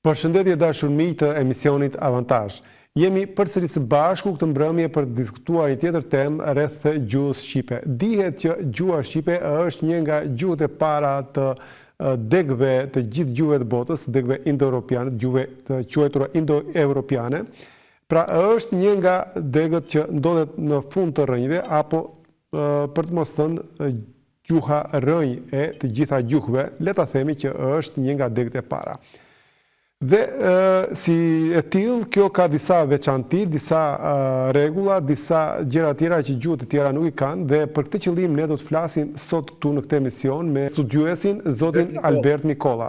Përshëndetje dashur miq të emisionit Avantazh. Jemi përsëri së bashku këtë mbrëmje për të diskutuar një tjetër temë rreth gjuhës shqipe. Dihet që gjuha shqipe është një nga gjuhët e para të degëve të gjithë gjuhëve të botës, degëve indoeuropiane, gjuhëve të quajtura indoeuropiane. Pra është një nga degët që ndodhet në fund të rrënjëve apo për të mos thënë gjuha rrënjë e të gjitha gjuhëve, le ta themi që është një nga degët e para. Dhe si e tillë, kjo ka disa veçanti, disa rregulla, disa gjëra tjera që gjuhët e tjera nuk i kanë dhe për këtë qëllim ne do të flasim sot këtu në këtë emision me studiuesin zotin Albert Nikolla.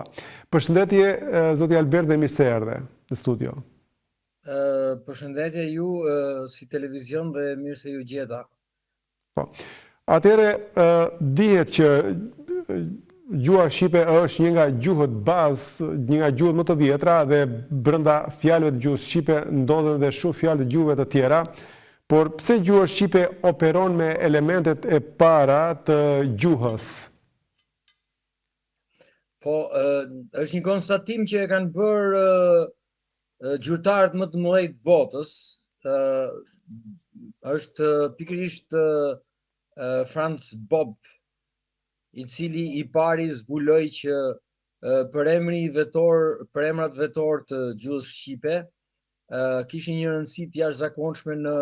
Përshëndetje zoti Albert dhe mirë se erdhe në studio. Përshëndetje ju si televizion dhe mirë se ju gjeta. Po. Atëherë dihet që gjuha shqipe është një nga gjuhët bazë, një nga gjuhët më të vjetra dhe brenda fjalëve të gjuhës shqipe ndodhen dhe shumë fjalë të gjuhëve të tjera. Por pse gjuha shqipe operon me elementet e para të gjuhës? Po, është një konstatim që e kanë bërë gjuhëtarët më të mëdhenj të botës, është pikërisht Franz Bopp, i cili i pari zbuloi që përemri vetor, përemrat vetorë të gjuhës shqipe, kishin një rëndësi të jashtëzakonshme në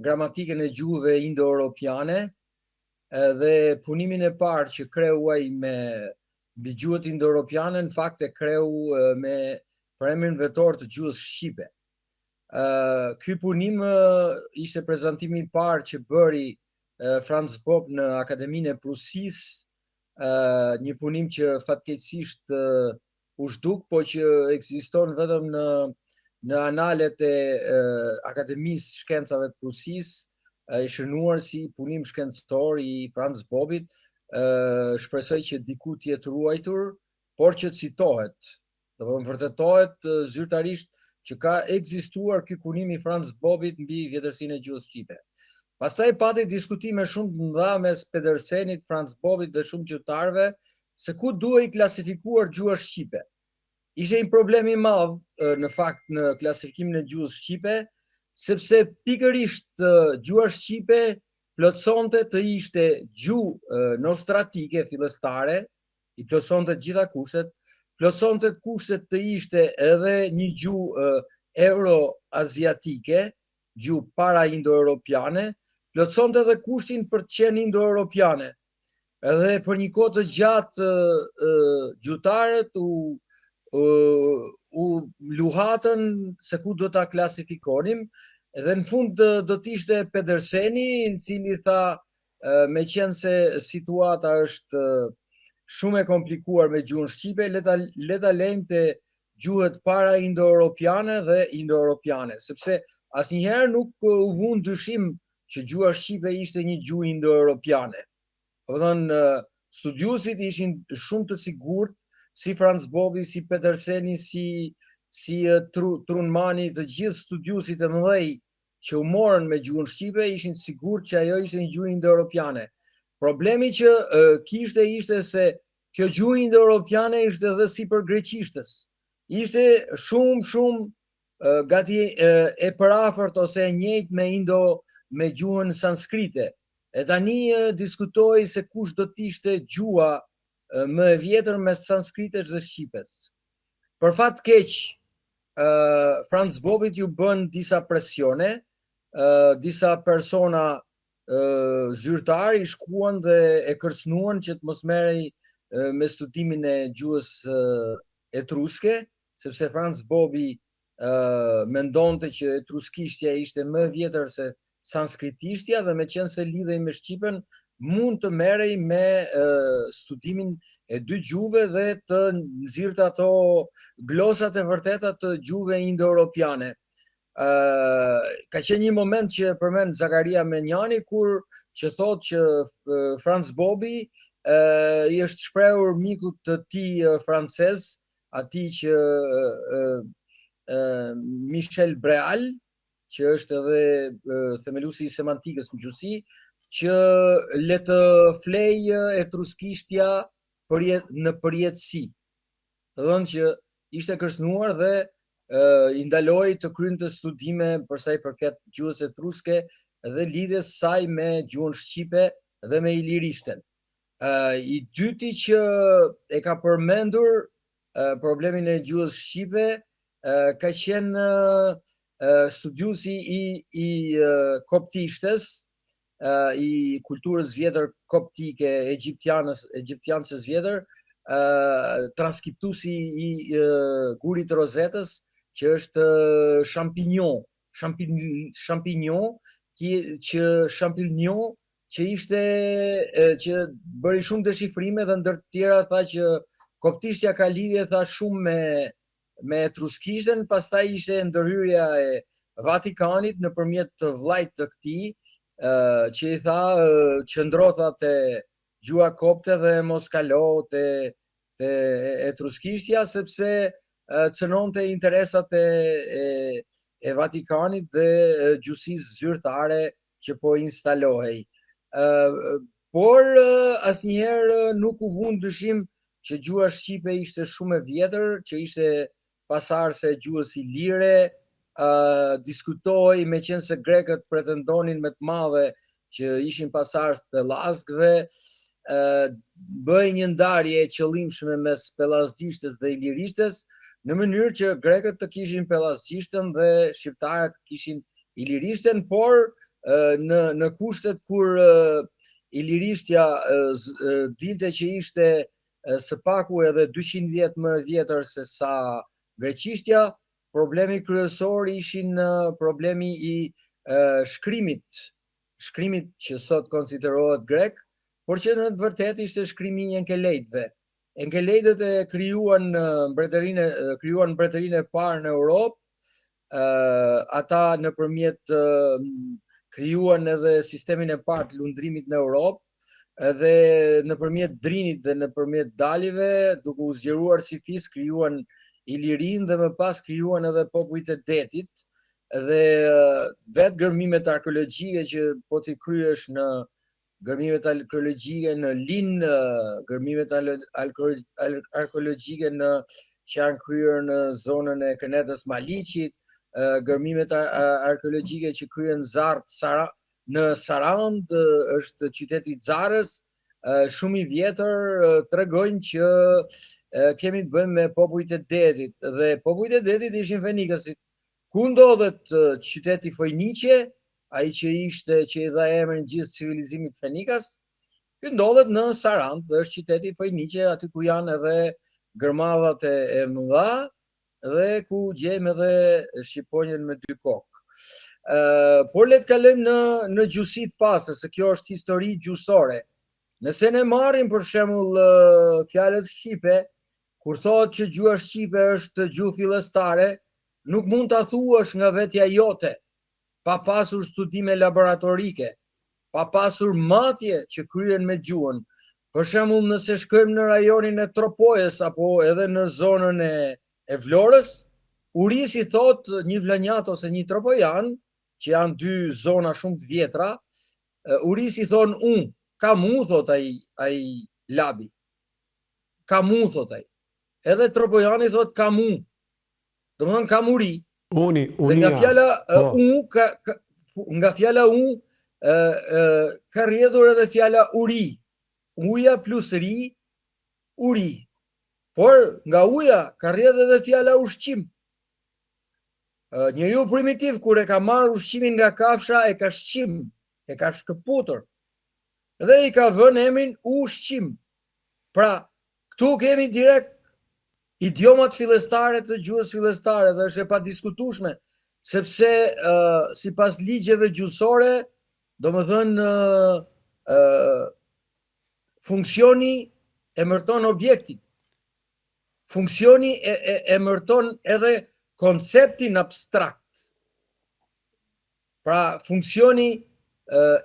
gramatikën e gjuhëve indoeuropiane, Dhe punimin e parë që kreu ai me mbi gjuhët indoeuropiane, në fakt e kreu me përemrin vetor të gjuhës shqipe. Ky punim ishte prezantimi i parë që bëri Franz Bopp në Akademinë e Prusisë, një punim që fatkeqësisht u zhduk, po që ekziston vetëm në në analet e Akademisë Shkencave të Prusisë, i shënuar si punim shkencor i Franz Bobit, shpresoj që diku të jetë ruajtur, por që citohet, domethënë vërtetohet zyrtarisht që ka ekzistuar ky punim i Franz Bobit mbi vjetërsinë e gjuhës shqipe. Pastaj pati diskutime shumë të mëdha mes Pedersenit, Franz Bobit dhe shumë gjuhëtarëve se ku duhej klasifikuar gjuha shqipe. Ishte një problem i madh në fakt në klasifikimin e gjuhës shqipe, sepse pikërisht gjuha shqipe plotësonte të ishte gjuhë nostratike fillestare, i plotësonte të gjitha kushtet, plotësonte kushtet të ishte edhe një gjuhë euroaziatike, gjuhë para-indoeuropiane, plotësonte edhe kushtin për të qenë indoeuropiane. Edhe për një kohë të gjatë gjuhëtarët u u, u luhatën se ku do ta klasifikonim dhe në fund do të ishte Pederseni i cili tha meqenëse situata është shumë e komplikuar me gjuhën shqipe, le ta le ta lejmë te gjuhët para indoeuropiane dhe indoeuropiane, sepse asnjëherë nuk u vu në dyshim që gjuha shqipe ishte një gjuhë indoeuropiane. Domethënë, studiuesit ishin shumë të sigurt, si Franz Bobi, si Peterseni, si si Tru, Trunmani, të gjithë studiuesit e mëdhenj që u morën me gjuhën shqipe ishin të sigurt që ajo ishte një gjuhë indoeuropiane. Problemi që kishte ishte se kjo gjuhë indoeuropiane ishte edhe sipër greqishtes. Ishte shumë shumë gati e përafërt ose e njëjtë me indo me gjuhën sanskrite. E tani diskutohej se kush do të ishte gjuha më e vjetër mes sanskrites dhe shqipes. Për fat keq, Franz Bobit iu bënë disa presione, disa persona zyrtarë i shkuan dhe e kërcënuan që të mos merrej me studimin e gjuhës etruske, sepse Franz Bobi mendonte që etruskishtja ishte më e vjetër se sanskritishtja dhe meqenëse lidhej me shqipen, mund të merrej me studimin e dy gjuhëve dhe të nxirrte ato glosat e vërteta të gjuhëve indoeuropiane. Ka qenë një moment që përmend Zakaria Menjani kur që thotë që Franz Bobi i është shprehur mikut të tij francez, atij që Michel Breal, që është edhe themeluesi i semantikës në gjuhësi, që le të flejë etruskishtja përjet, në përjetësi. Domethënë që ishte kërcënuar dhe i ndalohej të kryente studime për sa i përket gjuhës etruske dhe lidhjes saj me gjuhën shqipe dhe me ilirishten. I dyti që e ka përmendur problemin e gjuhës shqipe ka qenë studiuesi i i koptishtes, i kulturës vjetër koptike egjiptianës, egjiptianës vjetër, transkriptuesi i gurit të Rozetës, që është Champignon, Champignon, që Champignon që ishte që bëri shumë deshifrime dhe ndër të tjera tha që koptishtja ka lidhje tha shumë me me etruskishten, pastaj ishte ndërhyrja e Vatikanit nëpërmjet të vllait të këtij, që i tha qëndro tha te gjuha kopte dhe mos kalo te te etruskishtja sepse cënonte interesat e e, e Vatikanit dhe gjuhësisë zyrtare që po instalohej. Ë por asnjëherë nuk u vu në dyshim që gjuha shqipe ishte shumë e vjetër, që ishte pasardhëse e gjuhës ilire, ë diskutohej meqenëse grekët pretendonin me të madhe që ishin pasardhës të pellazgëve, ë bëhej një ndarje e qëllimshme mes pellazgjishtes dhe ilirishtes, në mënyrë që grekët të kishin pellazgjishten dhe shqiptarët të kishin ilirishten, por në në kushtet kur ilirishtja dilte që ishte së paku edhe 200 vjet më e vjetër se sa greqishtja, problemi kryesor ishin problemi i shkrimit, shkrimit që sot konsiderohet grek, por që në të vërtetë ishte shkrimi i Enkelejtëve. Enkelejdët e krijuan mbretërinë krijuan mbretërinë e parë në Europë, ata nëpërmjet krijuan edhe sistemin e parë të lundrimit në Europë, edhe nëpërmjet Drinit dhe nëpërmjet Dalive, duke u zgjeruar si fis, krijuan Ilirinë dhe më pas krijuan edhe popujt e detit dhe vetë gërmimet arkeologjike që po t'i kryesh në gërmimet arkeologjike në Lin, gërmimet arkeologjike në që janë kryer në zonën e Kënetës Maliqit, gërmimet arkeologjike që kryen Zarë Sara, në Sarandë, është qyteti i Xarës, shumë i vjetër, tregojnë që kemi të bëjmë me popujt e detit dhe popujt e detit ishin fenikësit. Ku ndodhet qyteti Foiniqe, ai që ishte që i dha emrin gjithë civilizimit fenikas, ky ndodhet në Sarandë dhe është qyteti Foiniqe, aty ku janë edhe gërmadhat e, e mëdha dhe ku gjejmë edhe shqiponjën me dy kokë. Ë, por le të kalojmë në në gjuhësi të pastër, se kjo është histori gjuhësore. Nëse ne marrim për shembull fjalët shqipe, kur thotë që gjuha shqipe është gjuhë fillestare, nuk mund ta thuash nga vetja jote, pa pasur studime laboratorike, pa pasur matje që kryhen me gjuhën. Për shembull, nëse shkojmë në rajonin e Tropojës apo edhe në zonën e e Vlorës, urisë i thotë një vlonjat ose një tropojan, që janë dy zona shumë të vjetra, urisë i thonë u, kam u thotë ai ai labi. Kam u thotë ai. Edhe tropojani thotë kam u. Domethënë kam uri. Uni, unia. Dhe nga fjala po. u ka, ka nga fjala u ë ë ka rrjedhur edhe fjala uri. Uja plus ri, uri. Por nga uja ka rrjedhur edhe fjala ushqim. Njeriu primitiv kur e ka marrë ushqimin nga kafsha e ka shqim, e ka shkëputur. Dhe i ka vënë emrin ushqim. Pra, këtu kemi direkt idiomat fillestare të gjuhës fillestare dhe është e padiskutueshme, sepse uh, sipas ligjeve gjuhësore, domethënë uh, uh, funksioni emërton objektin. Funksioni e, e, emërton edhe konceptin abstrakt. Pra, funksioni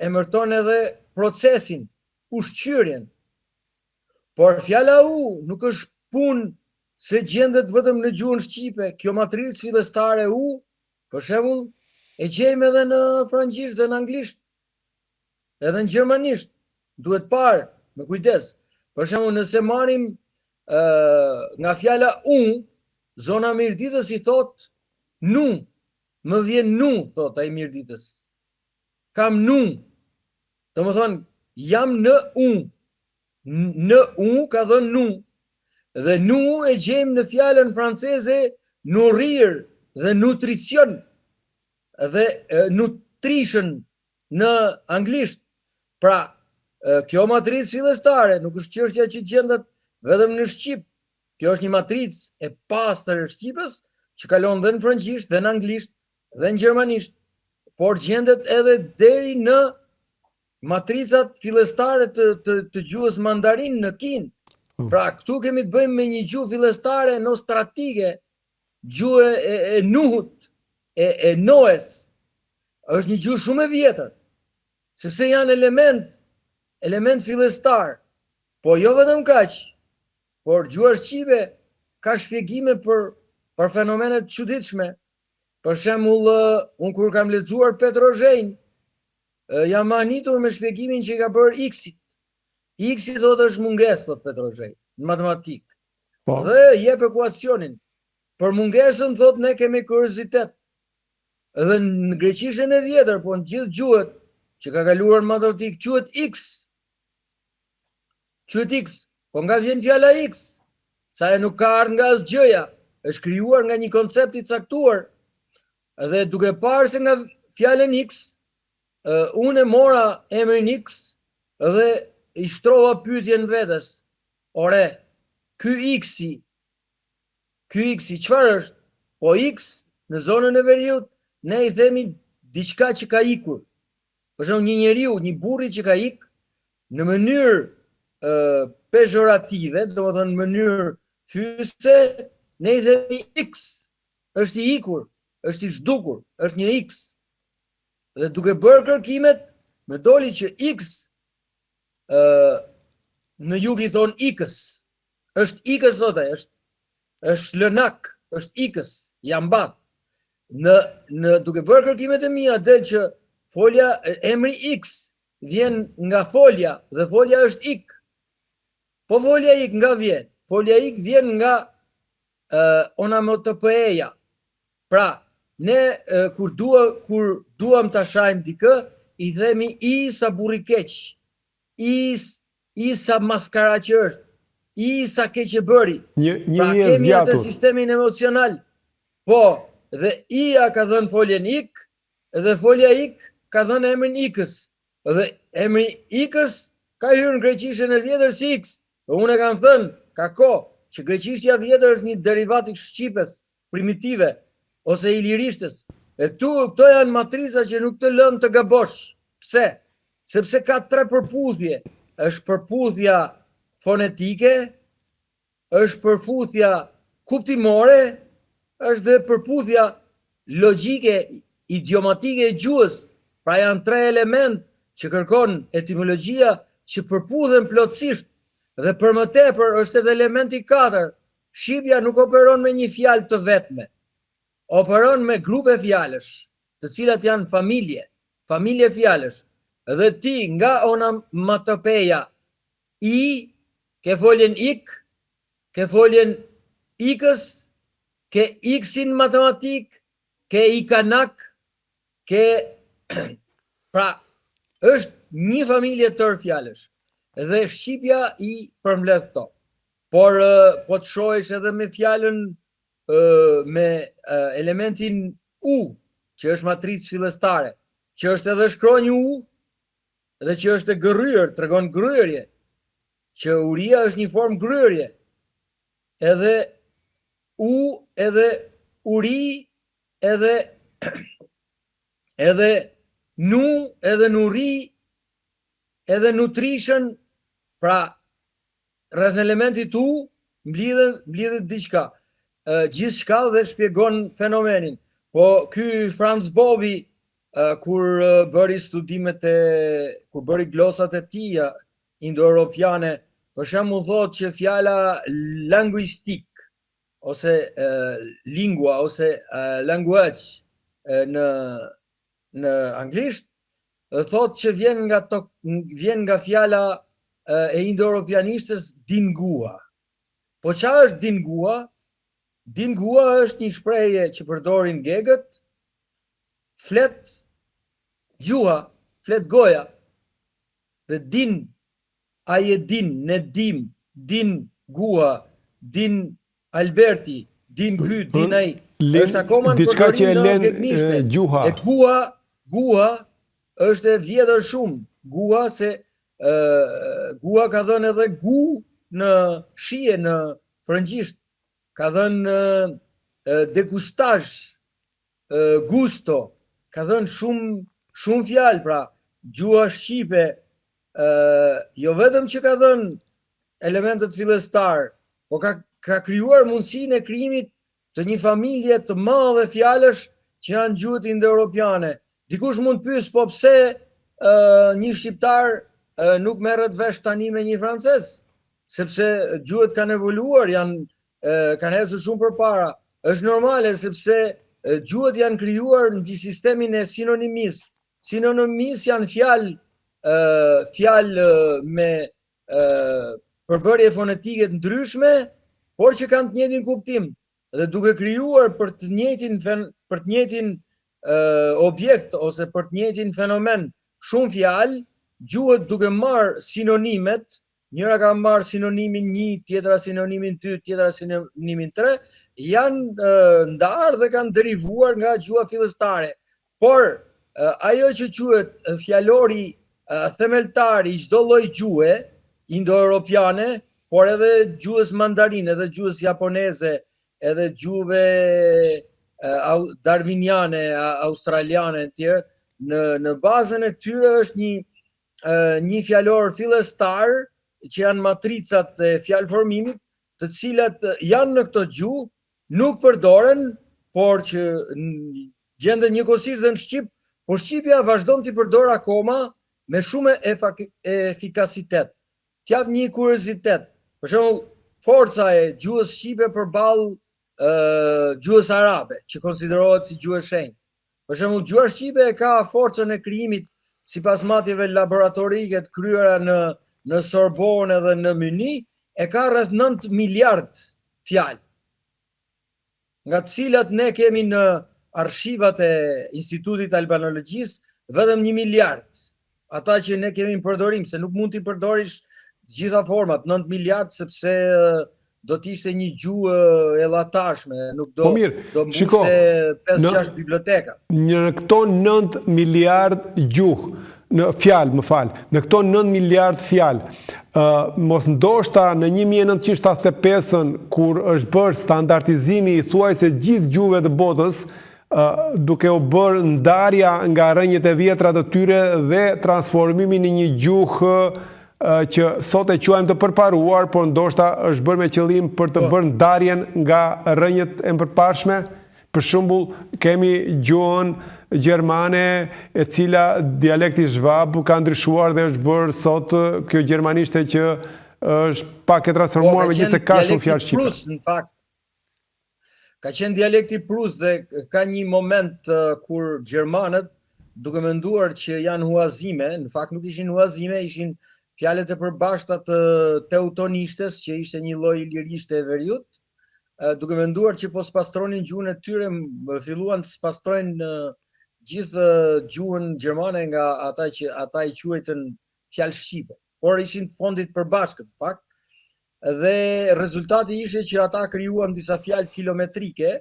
emërton edhe procesin, ushqyerjen. Por fjala u nuk është punë se gjendet vetëm në gjuhën shqipe, kjo matricë fillestare u, për shembull, e gjejmë edhe në frëngjisht dhe në anglisht, edhe në gjermanisht. Duhet parë me kujdes. Për shembull, nëse marrim ë nga fjala u. Zona e Mirditës i thotë nu, më vjen nu, thotë ai i Mirditës. Kam nu. Domethënë, jam në u. Në u ka dhënë nu. Dhe nu e gjejmë në fjalën franceze nourrir dhe nutricion dhe nutrition në anglisht. Pra, kjo matricë fillestare nuk është çështja që gjendet vetëm në shqip. Kjo është një matricë e pastër e shqipes që kalon dhe në frëngjisht dhe në anglisht dhe në gjermanisht, por gjendet edhe deri në matricat fillestare të, të, të gjuhës mandarin në Kinë. Po. Pra, këtu kemi të bëjmë me një gjuhë fillestare nostratike, gjuhë e, e Nuhut, e, e Noes. Është një gjuhë shumë e vjetër, sepse janë element, element fillestar. Po jo vetëm kaq, por gjuha shqipe ka shpjegime për për fenomene të çuditshme. Për shembull, unë kur kam lexuar Petro Zhejin, jam mahnitur me shpjegimin që i ka bërë X-it. X-i thotë është mungesë, thotë Petro Zhej, në matematikë. Po. Dhe jep ekuacionin. Për mungesën thotë ne kemi kuriozitet. Edhe në greqishten e vjetër, po në gjithë gjuhët që ka kaluar në matematikë, quhet X. Quhet X. Po nga vjen fjala X? Se ajo nuk ka ardhur nga asgjëja, është krijuar nga një koncept i caktuar. Dhe duke parë se nga fjalën X, unë e mora emrin X dhe i shtrova pyetjen vetes. Ore, ky X-i, ky X-i çfarë është? Po X në zonën e veriut ne i themi diçka që ka ikur. Për shembull, një njeriu, një burri që ka ik në mënyrë pezhorative, domethënë në mënyrë fyese, ne i themi X, është i ikur, është i zhdukur, është një X. Dhe duke bërë kërkimet, më doli që X ë në jug i thonë ikës. Është ikës thotë ai, është është lënak, është ikës, ja mbath. Në në duke bërë kërkimet e mia del që folja emri X vjen nga folja dhe folja është ik. Po folja ik nga vjen? Folja ik vjen nga uh, onomatopeja. Pra, ne uh, kur dua kur duam ta shajmë dikë, i themi i sa burrë i keq. I i sa maskara që është. I sa keq e bëri. Një një pra, i e kemi atë sistemin emocional. Po, dhe i-ja ka dhënë foljen ik, dhe folja ik ka dhënë emrin ikës. Dhe emri ikës ka hyrë në greqishten e vjetër si x. Dhe unë e kam thënë, ka kohë, që greqishtja e vjetër është një derivat i shqipes primitive ose ilirishtes. E këtu këto janë matrica që nuk të lënë të gabosh. Pse? Sepse ka tre përputhje. Është përputhja fonetike, është përputhja kuptimore, është dhe përputhja logjike, idiomatike e gjuhës. Pra janë tre element që kërkon etimologjia që përputhen plotësisht dhe për më tepër është edhe elementi i katërt. Shqipja nuk operon me një fjalë të vetme. Operon me grupe fjalësh, të cilat janë familje, familje fjalësh. Dhe ti nga onomatopeja i, ke foljen ik, ke foljen ikës, ke iksin matematik, ke ikanak, ke pra është një familje tërë fjalësh dhe shqipja i përmbledh këto. Por po të shohësh edhe me fjalën me elementin u, që është matricë fillestare, që është edhe shkronjë u dhe që është e gërryer, tregon gërryerje, që uria është një formë gërryerje. Edhe u, edhe uri, edhe edhe nu, edhe nuri, edhe nutrition, pra rreth elementit u mblidhet mblidhet diçka, gjithçka dhe shpjegon fenomenin. Po ky Franz Bovi kur bëri studimet e kur bëri glosat e tija indoeuropiane, për shembull thotë që fjala linguistik ose lingua ose language në në anglisht thotë që vjen nga tok, vjen nga fjala e indoeuropianishtes dingua. Po ça është dingua? Din guha është një shprehje që përdorin gegët, flet gjuha, flet goja. Dhe din, ai e din, ne dim, din guha, din Alberti, din ky, din ai. Është akoma në diçka që e përdorim në len gegnishte. gjuha. E guha, guha është e vjetër shumë. Guha se ë guha ka dhënë edhe gu në shije në frëngjisht. Ka dhënë degustazh, gusto, ka dhënë shumë shumë fjalë, pra gjuha shqipe ë jo vetëm që ka dhënë elementët fillestar, po ka ka krijuar mundësinë e krijimit të një familje të madhe fjalësh që janë gjuhët indoeuropiane. Dikush mund të pyesë, po pse ë një shqiptar ë, nuk merret vesh tani me një francez? Sepse gjuhët kanë evoluar, janë kanë ecur shumë përpara. Është normale sepse gjuhët janë krijuar mbi sistemin e sinonimisë. Sinonimisë janë fjalë fjalë me përbërje fonetike të ndryshme, por që kanë të njëjtin kuptim dhe duke krijuar për të njëjtin për të njëjtin objekt ose për të njëjtin fenomen shumë fjalë, gjuhët duke marrë sinonimet, njëra ka marrë sinonimin 1, tjetra sinonimin 2, tjetra sinonimin 3, janë ndarë dhe kanë derivuar nga gjuha fillestare. Por ajo që quhet fjalori themeltar i çdo lloj gjuhe indoeuropiane, por edhe gjuhës mandarin, edhe gjuhës japoneze, edhe gjuhëve darwiniane, australiane e tjerë, në në bazën e tyre është një një fjalor fillestar që janë matricat e fjalëformimit, të cilat janë në këto gjuhë, nuk përdoren, por që gjenden njëkohësisht dhe në shqip, por shqipja vazhdon t'i përdor akoma me shumë efikasitet. T'jap një kuriozitet. Për shembull, forca e gjuhës shqipe përballë gjuhës arabe, që konsiderohet si gjuhë e shenjtë. Për shembull, gjuha shqipe e ka forcën e krijimit sipas matjeve laboratorike të kryera në në Sorbonne edhe në Mynih, e ka rreth 9 miliard fjalë. Nga të cilat ne kemi në arshivat e Institutit Albanologjisë vetëm 1 miliard. Ata që ne kemi në përdorim, se nuk mund t'i përdorish të gjitha format, 9 miliard sepse do të ishte një gjuhë e llahtarshme, nuk do po mirë, do mbushte 5-6 biblioteka. Në këto 9 miliard gjuhë, në fjalë, më fal, në këto 9 miliard fjalë, ë mos ndoshta në 1975-ën kur është bërë standardizimi i thuajse gjithë gjuhëve të botës, ë duke u bërë ndarja nga rrënjët e vjetra të tyre dhe transformimi në një gjuhë që sot e quajmë të përparuar, por ndoshta është bërë me qëllim për të po. bërë ndarjen nga rrënjët e mëparshme. Për shembull, kemi gjuhën gjermane e cila dialekti zhvab ka ndryshuar dhe është bërë sot kjo gjermanishte që është pak e transformuar po, megjithëse ka shumë fjalë shqipe. Prus, në fakt. Ka qenë dialekti Prus dhe ka një moment kur gjermanët duke menduar që janë huazime, në fakt nuk ishin huazime, ishin fjalët e përbashkëta të teutonishtes, që ishte një lloj ilirishte e veriut, duke menduar që po spastronin gjuhën e tyre, filluan të spastrojnë gjithë gjuhën gjermane nga ata që ata i quajtën fjalë shqipe, por ishin të fondit përbashkët, në fakt. Dhe rezultati ishte që ata krijuan disa fjalë kilometrike,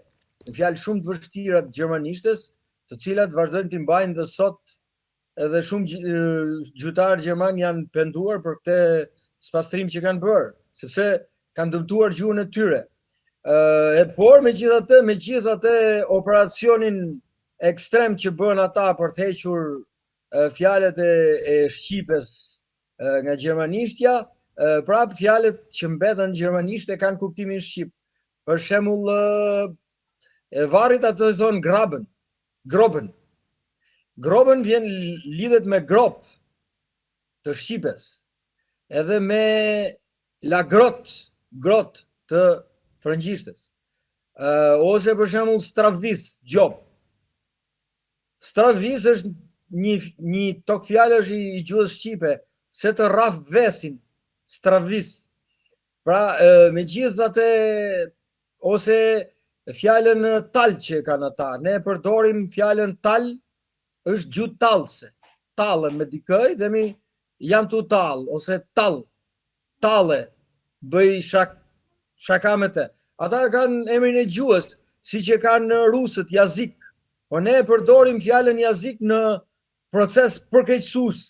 fjalë shumë të vështira të gjermanishtes, të cilat vazhdojnë t'i mbajnë dhe sot edhe shumë gjuhëtarë gjermanë janë penduar për këtë spastrim që kanë bërë, sepse kanë dëmtuar gjuhën e tyre. E por megjithatë, megjithatë operacionin ekstrem që bënë ata për të hequr fjalët e, e shqipes nga gjermanishtja, prapë fjalët që mbetën në gjermanishte kanë kuptimin shqip. Për shembull, e varrit ato i thonë graben, groben. Groben vjen lidhet me gropë të shqipes, edhe me la grotte, grotte të frëngjishtes. Uh, ose për shembull stravis, gjobë. Stravis është një një togfjalësh i, i gjuhës shqipe, se të rraf vesin, stravis. Pra, megjithatë. ose fjalën tal që e kanë ata. Ne e përdorim fjalën tal është gjuhë tallëse. Tallem me dikë, i themi jam tu tall ose tall. Talle, bëj shak, shaka me të. Ata kanë emrin e gjuhës, siç e kanë rusët, jazik. Po ne e përdorim fjalën jazik në proces përkeqësues.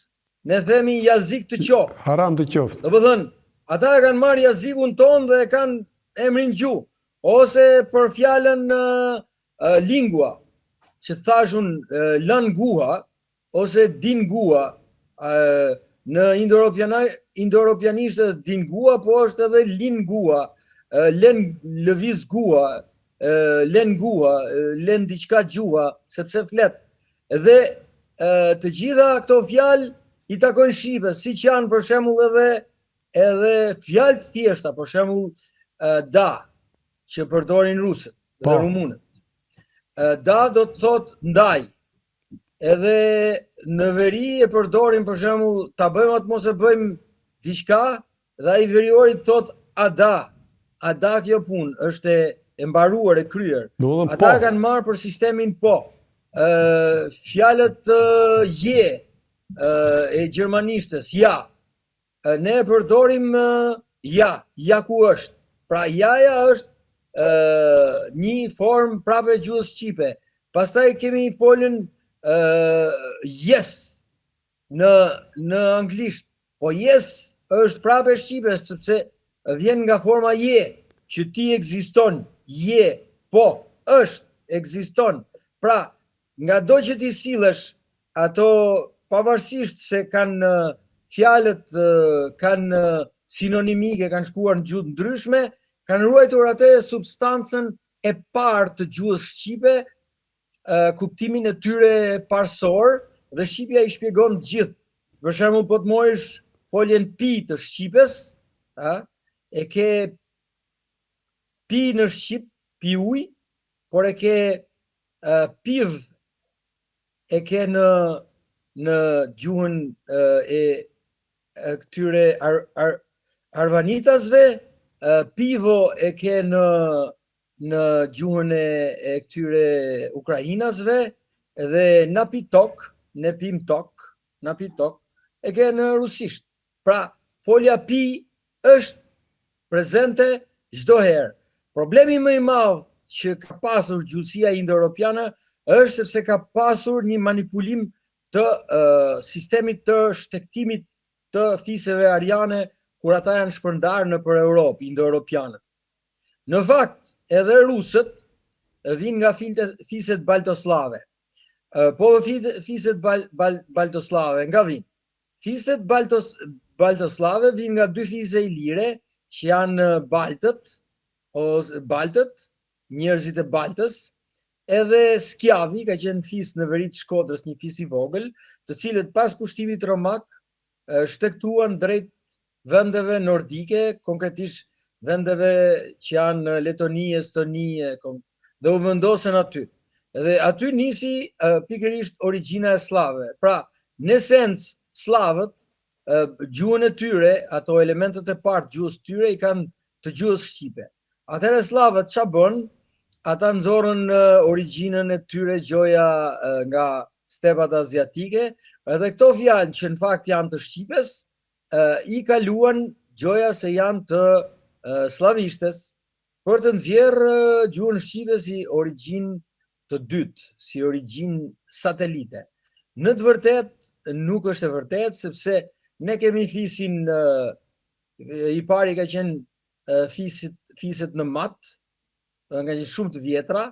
Ne themi jazik të qoftë. Haram të qoftë. Domethënë, ata e kanë marrë jazikun tonë dhe e kanë emrin gjuhë. Ose për fjalën uh, lingua, që thashë unë uh, languha, ose dingua, uh, në indoeuropianisht është dingua, po është edhe lingua, uh, len lëviz gua, len gua, len diçka gjuha, sepse flet. Dhe të gjitha këto fjalë i takojnë shqipes, siç janë për shembull edhe edhe fjalë të thjeshta, për shembull da që përdorin rusët dhe po. rumunët. Da do të thotë ndaj. Edhe në veri e përdorin për shembull ta bëjmë a të mos e bëjmë diçka, Dhe ai veriori të thotë a da, a da kjo punë, është e, e mbaruar, e kryer. Ata po. e kanë marrë për sistemin po. Ë fjalët je e gjermanishtes, ja. Ne e përdorim ja, ja ku është. Pra jaja është ë një formë prapë e gjuhës shqipe. Pastaj kemi foljen ë yes në në anglisht Po yes është prapë e shqipes sepse vjen nga forma je, që ti ekziston, je, po, është, ekziston. Pra, ngado që t'i sillesh, ato pavarësisht se kanë fjalët kanë sinonimike, kanë shkuar në gjuhë të ndryshme, kanë ruajtur atë substancën e parë të gjuhës shqipe, kuptimin e tyre parësor dhe shqipja i shpjegon të gjithë. Për shembull, po të marrësh foljen pi të shqipes, a, e ke pi në shqip, pi ujë, por e ke uh, piv e ke në në gjuhën e, e këtyre ar, ar, arvanitasve, pivo e ke në në gjuhën e, e këtyre ukrainasve dhe napitok, ne pim tok, napitok, e ke në rusisht. Pra, folja pi është prezente çdo herë. Problemi më i madh që ka pasur gjuhësia indoeuropiane është sepse ka pasur një manipulim të uh, sistemit të shtegtimit të fiseve ariane kur ata janë shpërndarë nëpër Europë, indoeuropianët. Në fakt, edhe rusët vijnë nga fiset baltosllave. Po fiset bal, bal, baltosllave nga vijnë? Fiset baltos, baltosllave vijnë nga dy fise ilire që janë baltët, ose baltët, njerëzit e Baltës, edhe Skjavi ka qenë fis në veri të Shkodrës, një fis i vogël, të cilët pas pushtimit romak shtegtuan drejt vendeve nordike, konkretisht vendeve që janë në Letoni, Estoni dhe u vendosën aty. Dhe aty nisi pikërisht origjina e sllavëve. Pra, në esencë, sllavët gjuhën e tyre, ato elementët e parë të gjuhës tyre i kanë të gjuhës shqipe. Atëherë sllavët ça bënë? Ata nxorën origjinën e tyre gjoja nga stepat aziatike, edhe këto fjalë që në fakt janë të shqipes, i kaluan gjoja se janë të sllavishtes për të nxjerrë gjuhën shqipe si origjinë të dytë, si origjinë satelite. Në të vërtetë nuk është e vërtetë sepse ne kemi fisin i pari ka qenë fisit fiset në Mat, kanë qenë shumë të vjetra,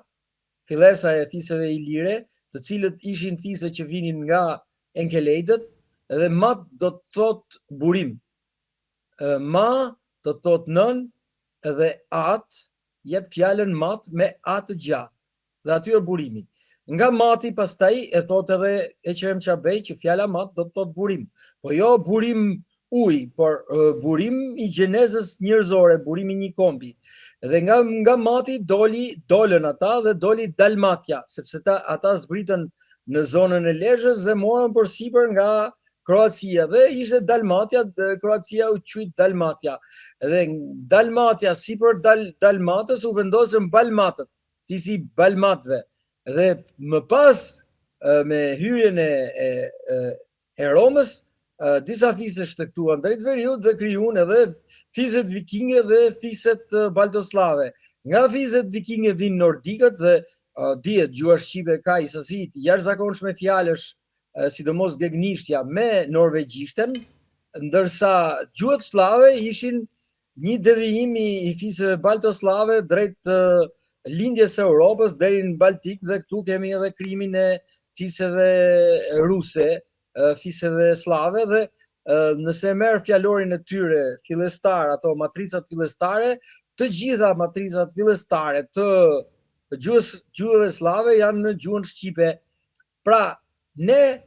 fillesa e fiseve ilire, të cilët ishin fise që vinin nga Enkelejdët dhe mat do të thotë burim. Ma do të thotë nënë dhe at jep fjalën mat me a të gjatë dhe aty është burimi. Nga mati pastaj e thotë edhe Eqrem Çabej që fjala mat do të thotë burim. Po jo burim ujë, por burim i gjenezës njerëzore, burim i një kombi. Dhe nga nga mati doli dolën ata dhe doli Dalmatia, sepse ta, ata zbritën në zonën e Lezhës dhe morën përsipër nga Kroacia dhe ishte Dalmatia, dhe Kroacia u quajt Dalmatia. Dhe Dalmatia sipër Dal, Dalmatës u vendosën Balmatët, fisi i Balmatëve. Dhe më pas me hyrjen e, e, e, e Romës, disa fise shtegtuan drejt veriut dhe krijuan edhe fiset vikinge dhe fiset baltosllave. Nga fiset vikinge vijnë nordikët dhe dihet gjuha shqipe ka një sasi të jashtëzakonshme fjalësh sidomos gegnishtja me norvegjishten, ndërsa gjuhët sllave ishin një devijim i fiseve baltosllave drejt lindjes së Europës deri në Baltik dhe këtu kemi edhe krijimin e fiseve ruse, fiseve sllave dhe nëse merr fjalorin e tyre fillestar, ato matricat fillestare, të gjitha matricat fillestare të gjuhës gjuhëve sllave janë në gjuhën shqipe. Pra, ne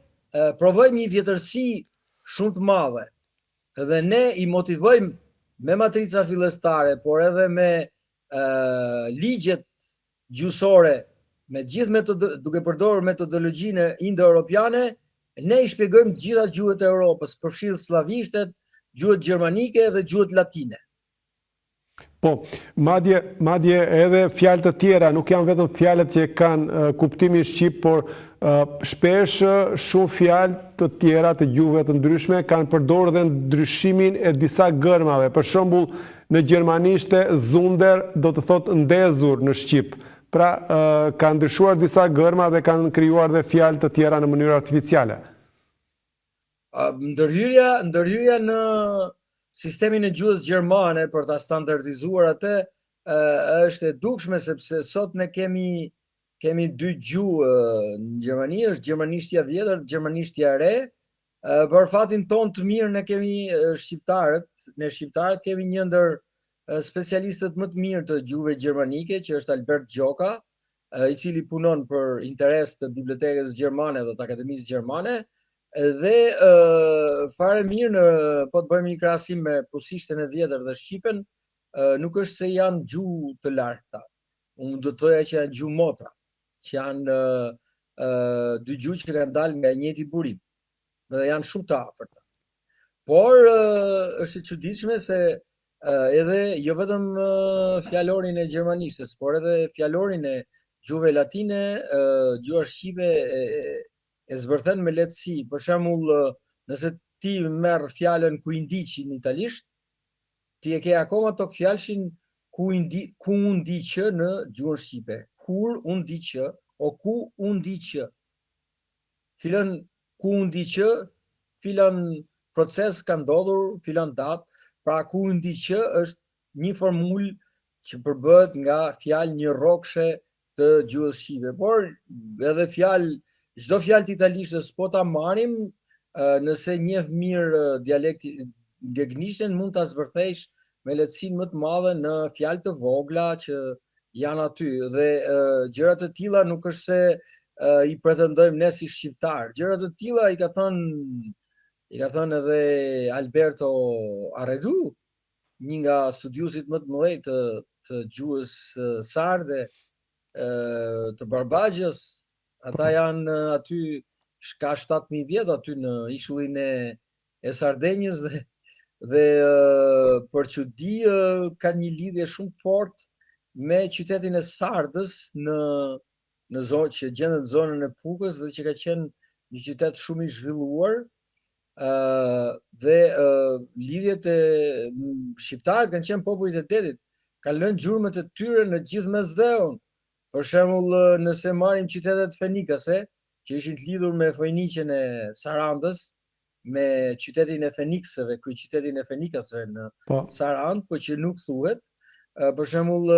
provojmë një vjetërsi shumë të madhe dhe ne i motivojmë me matrica fillestare, por edhe me ligjet gjuhësore, me gjithë metod duke përdorur metodologjinë indo-europiane, ne i shpjegojmë të gjitha gjuhët e Europës, përfshirë sllavishtet, gjuhët gjermanike dhe gjuhët latine. Po, madje, madje edhe fjalë të tjera, nuk janë vetëm fjalët që kanë kuptimin shqip, por shpesh shumë fjalë të tjera të gjuhëve të ndryshme kanë përdorur dhe ndryshimin e disa gërmave. Për shembull, në gjermanishte zunder do të thotë ndezur në shqip. Pra, kanë ndryshuar disa gërma dhe kanë krijuar dhe fjalë të tjera në mënyrë artificiale. Ndërhyrja, ndërhyrja në sistemin e gjuhës gjermane për ta standardizuar atë është e dukshme sepse sot ne kemi kemi dy gjuhë në Gjermani, është gjermanishtja e vjetër, gjermanishtja e re. Për fatin tonë të mirë ne kemi shqiptarët, ne shqiptarët kemi një ndër specialistët më të mirë të gjuhëve gjermanike, që është Albert Gjoka, i cili punon për interes të Bibliotekës Gjermane dhe të Akademisë Gjermane, dhe fare mirë në po të bëjmë një krahasim me prusishten e vjetër dhe shqipen, nuk është se janë gjuhë të largëta. Unë do të thoja që janë gjuhë motra, që janë dy gjuhë që kanë dalë nga i njëjti burim dhe janë shumë të afërta. Por është e çuditshme se edhe jo vetëm fjalorin e gjermanishtes, por edhe fjalorin e gjuhëve latine, gjuha shqipe e, e zbërthen me lehtësi. Për shembull, nëse ti merr fjalën quindici në italisht, ti e ke akoma togfjalëshin kuindi, ku unë di që në gjuhën shqipe. Kur unë di që, o ku unë di që. Filan ku unë di që, filan proces ka ndodhur, filan datë, pra ku unë di që është një formulë që përbëhet nga fjalë njërrokëshe të gjuhës shqipe, por edhe fjalë, çdo fjalë të italishtes po ta marrim, nëse njeh mirë dialekti gegnishten mund ta zbërthejsh me lehtësinë më të madhe në fjalë të vogla që janë aty dhe gjëra të tilla nuk është se i pretendojmë ne si shqiptarë. Gjëra të tilla i ka thënë i ka thënë edhe Alberto Arredu, një nga studiuesit më të mëdhenj të të gjuhës sarde, të Barbagjës, ata janë aty ka 7000 vjet aty në ishullin e e Sardenjës dhe dhe për çudi ka një lidhje shumë të fortë me qytetin e Sardës në në zonë që gjendet në zonën e Pukës dhe që ka qenë një qytet shumë i zhvilluar ë dhe lidhjet e shqiptarët kanë qenë popujt e detit, kanë lënë gjurmët e tyre në gjithë Mesdheun. Për shembull, nëse marrim qytetet fenikase, që ishin të lidhur me Foiniqen e Sarandës, me qytetin e Feniksëve, kryeqytetin e Fenikasve në po. Sarandë, po që nuk thuhet. Për shembull,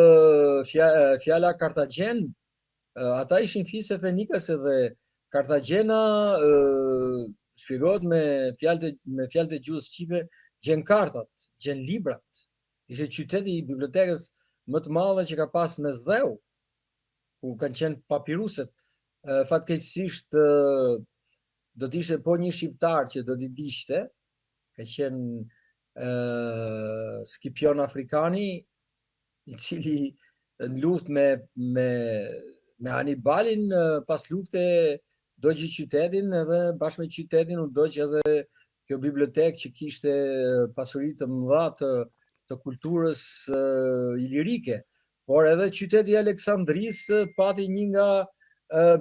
fjala Kartagjen, ata ishin fise fenikase dhe Kartagjena shpjegohet me fjalët e me fjalët e gjuhës shqipe, gjen kartat, gjen librat. Ishte qyteti i bibliotekës më të madhe që ka pas Mesdheu, ku kanë qenë papiruset. Fatkeqësisht do të ishte po një shqiptar që do t'i digjte, ka qenë Skipion Afrikani, i cili në luftë me me me Hanibalin pas lufte Dogji qytetin edhe bashkë me qytetin u dogj edhe kjo bibliotekë që kishte pasuri të mëdha të të kulturës ilirike. Por edhe qyteti i Aleksandrisë pati një nga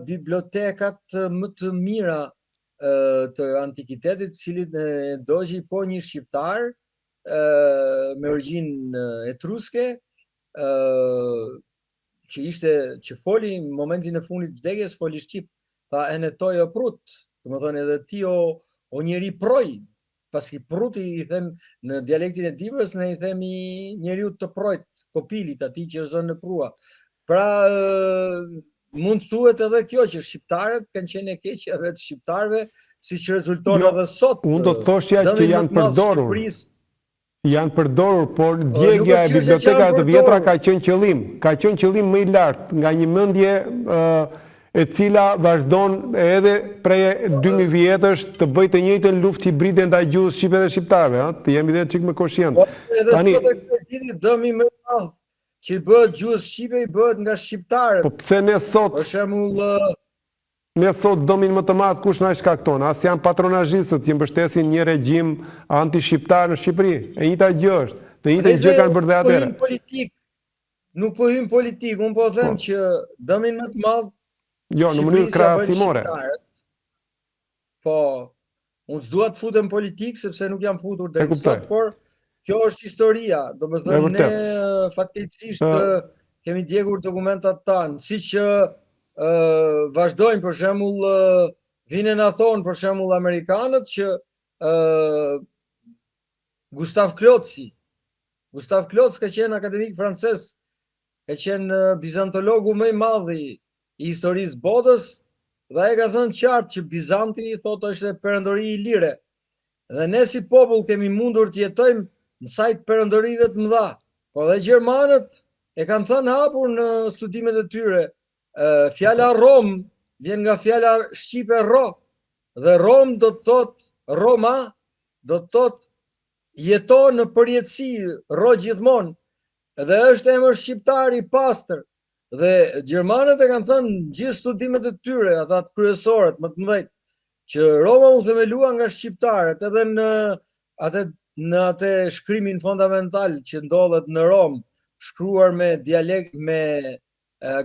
bibliotekat më të mira të antikitetit, të cilin e dogji po një shqiptar me origjinë etruske, që ishte që foli në momentin e fundit të vdekjes foli shqip, tha ene toi o prut, domethënë edhe ti o o njeri proj, paski pruti i them në dialektin e Dibrës ne i themi njeriut të projt, kopilit, atij që zën në prua. Pra mund të thuhet edhe kjo që shqiptarët kanë qenë e keqja vetë shqiptarëve, siç rezulton jo, edhe sot. Unë do të thoshja që janë përdorur. Janë përdorur, por djegia e bibliotekave të vjetra ka qenë qëllim. Ka qenë qëllim më i lartë nga një mendje e cila vazhdon edhe prej 2000 vjetësh të bëjë të njëjtën luftë hibride ndaj gjuhës shqipe dhe shqiptarëve, ëh, të jemi edhe çik më koshient. Po, edhe Tani, sot e kësaj dite dëmi më i madh që i bëhet gjuhës shqipe i bëhet nga shqiptarët. Po pse ne sot Për shembull, Ne sot dëmin më të madh kush na e shkakton? A s'janë patronazhistët që mbështesin një regjim antishqiptar në Shqipëri? E njëjta gjë është. Të njëjtën gjë kanë bërë dhe atëherë. Nuk po hyj në politikë. Nuk po hyj në politikë, unë po them po. që dëmin më të madh Jo, në mënyrë krahasimore. Po, unë s'dua të futem në politikë sepse nuk jam futur deri sot, por kjo është historia. Domethënë ne fatkeqësisht kemi djegur dokumentat tanë, siç ë vazhdojnë për shembull vijnë na thonë për shembull amerikanët që ë Gustav Klotzi, Gustav Klotz ka qenë akademik francez, ka qenë bizantologu më i madh i i historisë botës dhe ai ka thënë qartë që Bizanti thotë është perandori ilire. Dhe ne si popull kemi mundur të jetojmë në sajë të perandorive të mëdha. Po dhe gjermanët e kanë thënë hapur në studimet e tyre, fjala Rom vjen nga fjala shqipe rro dhe Rom do të thotë Roma do të thotë jeto në përjetësi, rro gjithmonë dhe është emër shqiptar i pastër. Dhe gjermanët e kanë thënë në gjithë studimet e tyre, ata të kryesorët, më të mëdhenjtë, që Roma u themelua nga shqiptarët edhe në atë në atë shkrimin fondamental që ndodhet në Romë, shkruar me dialekt me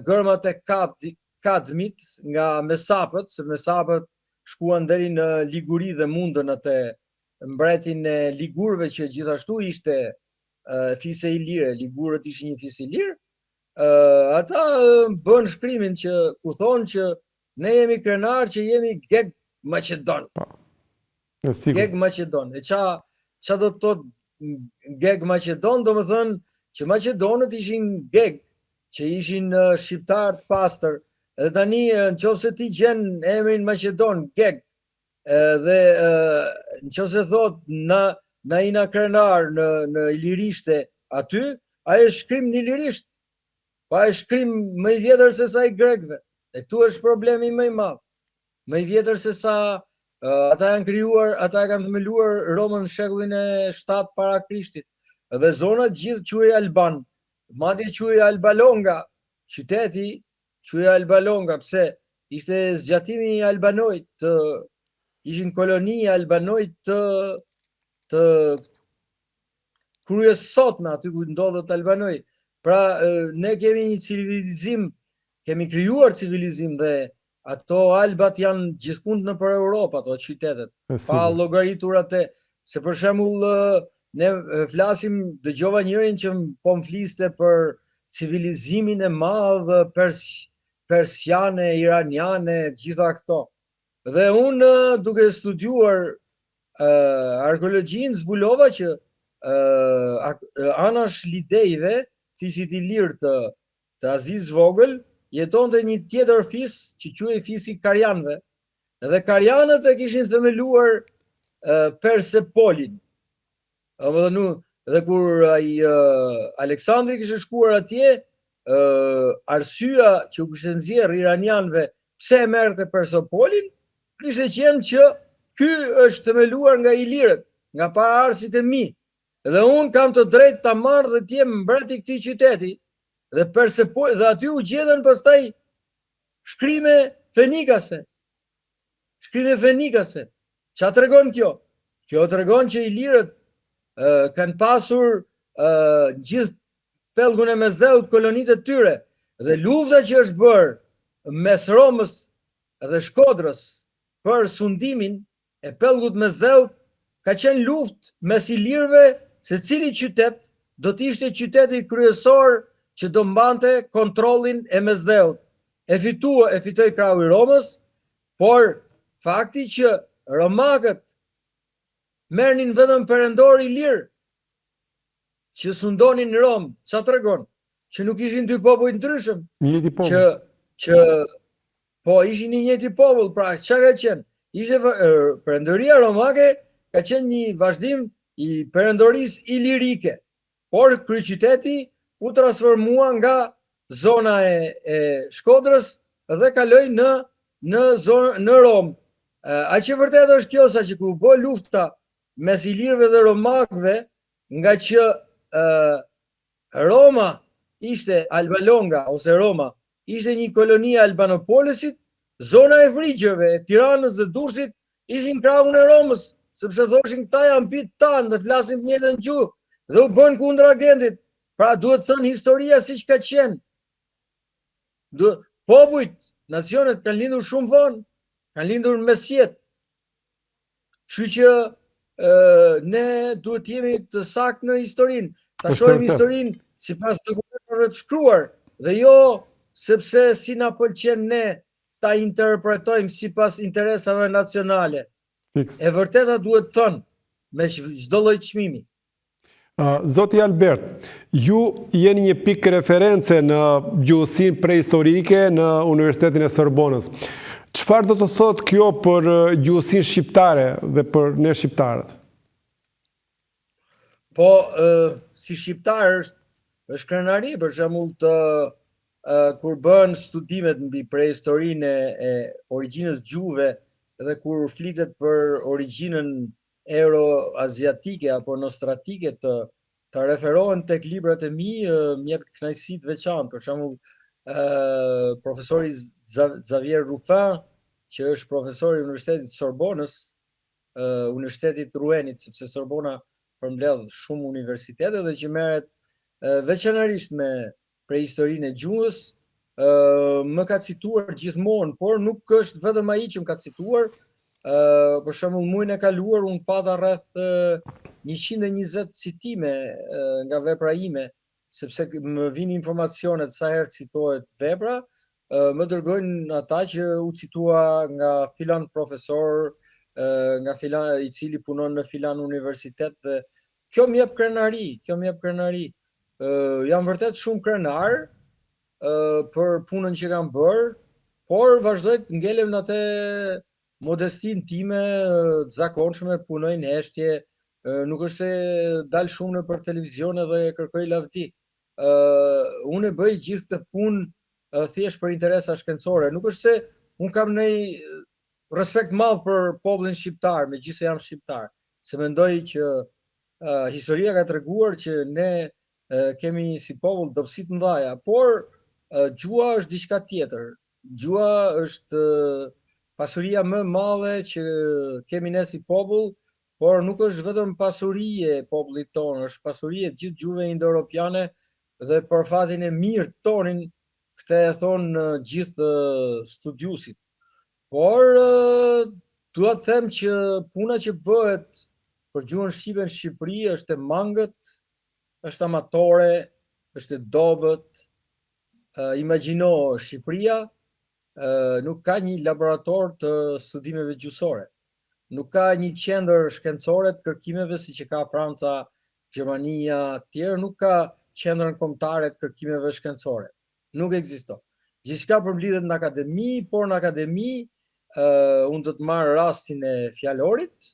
gërmat e kad, kadmit nga mesapët, se mesapët shkuan deri në Liguri dhe mundën atë mbretin e Ligurëve që gjithashtu ishte fise ilire, Ligurët ishin një fis ilir, ata bënë shkrimin që ku thonë që ne jemi krenar që jemi Geg Maqedon. Po. Geg Maqedon. E ça ça do të thotë Geg Maqedon, domethënë që Maqedonët ishin Geg, që ishin shqiptarë të pastër. Edhe tani në qoftë se ti gjen emrin Maqedon, Geg, Dhe në qoftë se thotë na, na jena krenar në, në ilirishte aty, ai është shkrim në ilirisht, po ai është shkrim më i vjetër se sa i grekëve. E këtu është problemi më i madh. Më i vjetër se sa ata janë krijuar, ata e kanë themeluar Romën në shekullin e 7 para Krishtit. Dhe zona gjithë quhej Alban, madje quhej Alba Longa, qyteti Quhej Alba Longa, pse? Ishte zgjatimi i Albanoit të ishin koloni e Albanoit të të Krujës sotme, aty ku ndodhet Albanoi. Pra, ne kemi një civilizim, kemi krijuar civilizim dhe ato albat janë gjithkund nëpër Europë, ato qytetet, pa llogaritur atë, se për shembull ne flasim, dëgjova njërin që po më fliste për civilizimin e madh pers, persiane, iraniane, gjitha këto. Dhe unë duke studiuar uh, arkeologjinë zbulova që uh, anash Lidejve, fisit ilir të të Azisë Vogël, jetonte një tjetër fis që quhej fisi Karianëve. Dhe Karianët e kishin themeluar uh, Persepolin. Domethënë, dhe kur ai uh, Aleksandri kishte shkuar atje, uh, arsyeja që u kishte nxjerrë iranianëve pse e merrte Persepolin, kishte qenë që ky është themeluar nga ilirët, nga paraardhësit e mi. Dhe unë kam të drejtë ta marr dhe të jem mbret i këtij qyteti. Dhe Persepol dhe aty u gjetën pastaj shkrime fenikase. Shkrime fenikase. Ça tregon kjo? Kjo tregon që ilirët kanë pasur gjithë pellgun e Mesdheut kolonitë e tyre dhe lufta që është bërë mes Romës dhe Shkodrës për sundimin e pellgut të Mesdheut ka qenë luftë mes ilirëve se cili qytet do të ishte qyteti kryesor që do mbante kontrollin e Mesdheut. E fitua, e fitoi krahu i Romës, por fakti që romakët merrnin vetëm perandorë ilirë që sundonin në Romë, ça tregon? Që nuk ishin dy popuj të ndryshëm. Njëjti popull. Që që po ishin i njëjti popull, pra ça ka qenë? Ishte perandoria romake ka qenë një vazhdim i perandorisë ilirike. Por kryeqyteti u transformua nga zona e, e Shkodrës dhe kaloi në në zonë në Romë. Aq e vërtetë është kjo sa që kur u bë lufta mes ilirëve dhe romakëve, nga që Roma ishte Alba Longa ose Roma ishte një koloni e Albanopolisit, zona e Vrigjeve, e Tiranës dhe Durrësit ishin krahun e Romës, sepse thoshin këta janë bijtë tanë dhe flasin të njëjtën gjuhë dhe u bënë kundër agentit. Pra duhet thënë historia siç ka qenë. Du, popujt, nacionet kanë lindur shumë vonë, kanë lindur në mesjetë. Kështu që ne duhet të jemi të saktë në historinë, ta shohim historinë sipas dokumentave të shkruar dhe jo sepse si na pëlqen ne ta interpretojmë sipas interesave nacionale. Fiks. E vërteta duhet thënë me çdo lloj çmimi. Zoti Albert, ju jeni një pikë reference në gjuhësinë prehistorike në Universitetin e Sorbonës. Çfarë do të thotë kjo për gjuhësinë shqiptare dhe për ne shqiptarët? Po, si shqiptar është është krenari për shembull të kur bëhen studimet mbi prehistorinë e, e origjinës gjuhëve dhe kur flitet për origjinën euroaziatike apo nostratike të të referohen tek librat e mi, më jep kënaqësi të veçantë. Për shembull, ë profesori Xavier Rufin, që është profesor i Universitetit të Sorbonës, Universitetit të Ruenit, sepse Sorbona përmbledh shumë universitete dhe që merret veçanërisht me prehistorinë e gjuhës, më ka cituar gjithmonë, por nuk është vetëm ai që më ka cituar. Për shembull, muajin e kaluar unë pata rreth 120 citime nga vepra ime, sepse më vijnë informacionet sa herë citohet vepra, më dërgojnë ata që u citua nga filan profesor, nga filan i cili punon në filan universitet dhe kjo më jep krenari, kjo më jep krenari. Jam vërtet shumë krenar për punën që kam bërë, por vazhdoj të ngelem në atë modestinë time të zakonshme, punoj në heshtje, nuk është se dal shumë nëpër televizione dhe kërkoj lavdi. Unë e bëj gjithë këtë punë thjesht për interesa shkencore. Nuk është se unë kam një respekt madh për popullin shqiptar, megjithëse jam shqiptar, se mendoj që uh, historia ka treguar që ne uh, kemi si popull dobësi të mëdha, por uh, gjuha është diçka tjetër. Gjuha është uh, pasuria më e madhe që kemi ne si popull, por nuk është vetëm pasuri e popullit tonë, është pasuri e gjithë gjuhëve indoeuropiane dhe për fatin e mirë tonin, këtë e thonë gjithë studiuesit. Por dua të them që puna që bëhet për gjuhën shqipe në Shqipëri është e mangët, është amatore, është e dobët. Imagjino Shqipëria nuk ka një laborator të studimeve gjuhësore. Nuk ka një qendër shkencore të kërkimeve siç e ka Franca, Gjermania, të tjerë, nuk ka qendrën kombëtare të kërkimeve shkencore. Nuk ekziston. Gjithçka përmblidhet në akademi, por në akademi uh, unë do të marr rastin e fjalorit.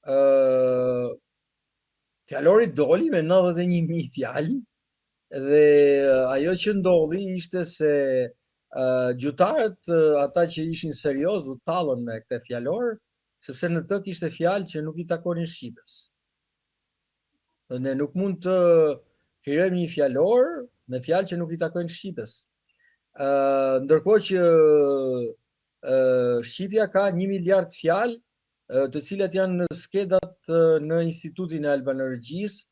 Uh, fjalori doli me 91.000 fjalë dhe ajo që ndodhi ishte se uh, gjuhëtarët, ata që ishin serioz, u tallën me këtë fjalor, sepse në të kishte fjalë që nuk i takonin shqipes. Ne nuk mund të krijojmë një fjalor me fjalë që nuk i takojnë shqipes. Ë ndërkohë që Shqipja ka 1 miliard fjalë, të cilat janë në skedat në Institutin e Albanologjisë,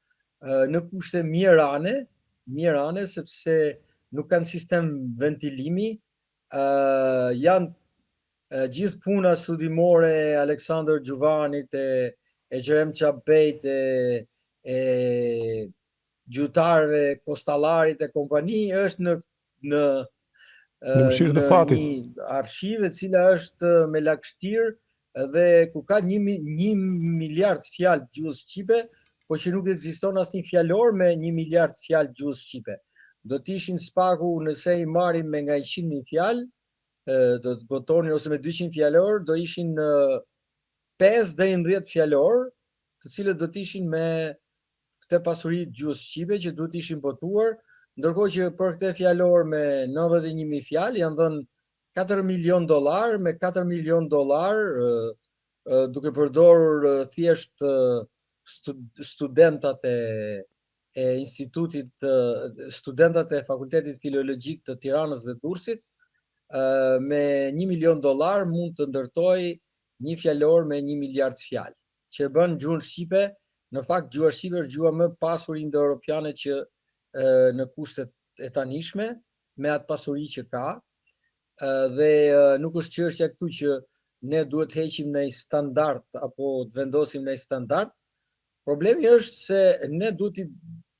në kushte mjerane, mjerane sepse nuk kanë sistem ventilimi, janë gjithë puna studimore e Aleksandër Xhuvanit, e Eqrem Çabejt, e e gjuhëtarëve Kostallarit e kompani është në në në mëshirë të fatit. Një arshivë e cila është me lagështirë dhe ku ka një, një miliard fjalë të gjuhës shqipe, po që nuk ekziston asnjë fjalor me një miliard fjalë të gjuhës shqipe. Do të ishin së paku nëse i marrim me nga 100.000 fjalë, do të botonin ose me 200 fjalor, do ishin 5 deri në 10 fjalor, të cilët do të ishin me këtë pasuri të gjuhës shqipe që duhet të ishin botuar, ndërkohë që për këtë fjalor me 91.000 fjalë janë dhënë 4 milion dollar, me 4 milion dollar duke përdorur thjesht studentat e e institutit të studentat e Fakultetit Filologjik të Tiranës dhe Durrësit me 1 milion dollar mund të ndërtojë një fjalor me 1 miliard fjalë. që e bën gjuhën shqipe, në fakt gjuha shqipe është gjuha më e pasur indoeuropiane që në kushtet e tanishme, me atë pasuri që ka, dhe nuk është çështja këtu që ne duhet të heqim ndonjë standard apo të vendosim ndonjë standard. Problemi është se ne duhet t'i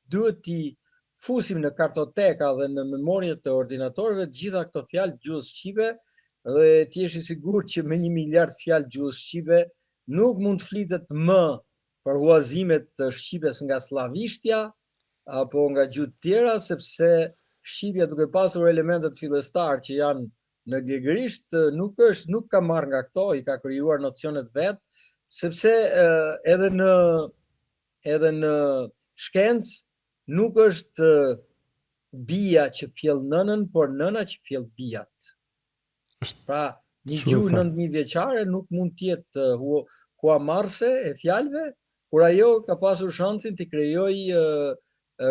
duhet t'i fusim në kartoteka dhe në memorie të ordinatorëve të gjitha këto fjalë të gjuhës shqipe dhe të jesh i sigurt që me një miliard fjalë të gjuhës shqipe nuk mund të flitet më për huazime të shqipes nga sllavishtja apo nga gjuhë të tjera, sepse shqipja duke pasur elementët fillestarë që janë në gegërisht, nuk është nuk ka marrë nga këto, i ka krijuar nocionet vetë, sepse edhe në edhe në shkencë nuk është bija që pjell nënën, por nëna që pjell bijat. Është pra një gjuhë 9000 vjeçare nuk mund të jetë huamarrëse e fjalëve, kur ajo ka pasur shansin të krijojë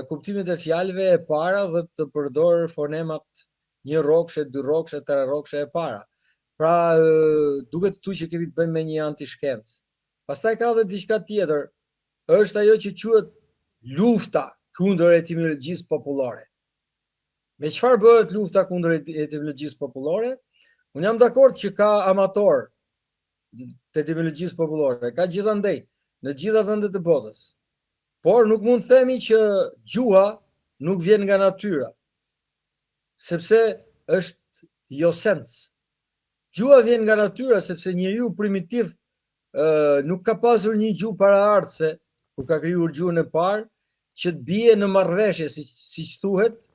kuptimet e fjalëve e para dhe të përdorë fonemat një rrokshe, dy rrokshe, tre rrokshe e para. Pra, duket këtu që kemi të bëjmë me një antishkencë. Pastaj ka dhe diçka tjetër, është ajo që quhet lufta kundër etimologjisë popullore. Me çfarë bëhet lufta kundër etimologjisë popullore? Unë jam dakord që ka amatorë të etimologjisë popullore, ka gjithandej, në gjitha vendet e botës. Por nuk mund të themi që gjuha nuk vjen nga natyra, sepse është jo sens. Gjuha vjen nga natyra sepse njeriu primitiv nuk ka pasur një gjuhë paraardhëse kur ka krijuar gjuhën e parë që të bie në marrëveshje siç siç thuhet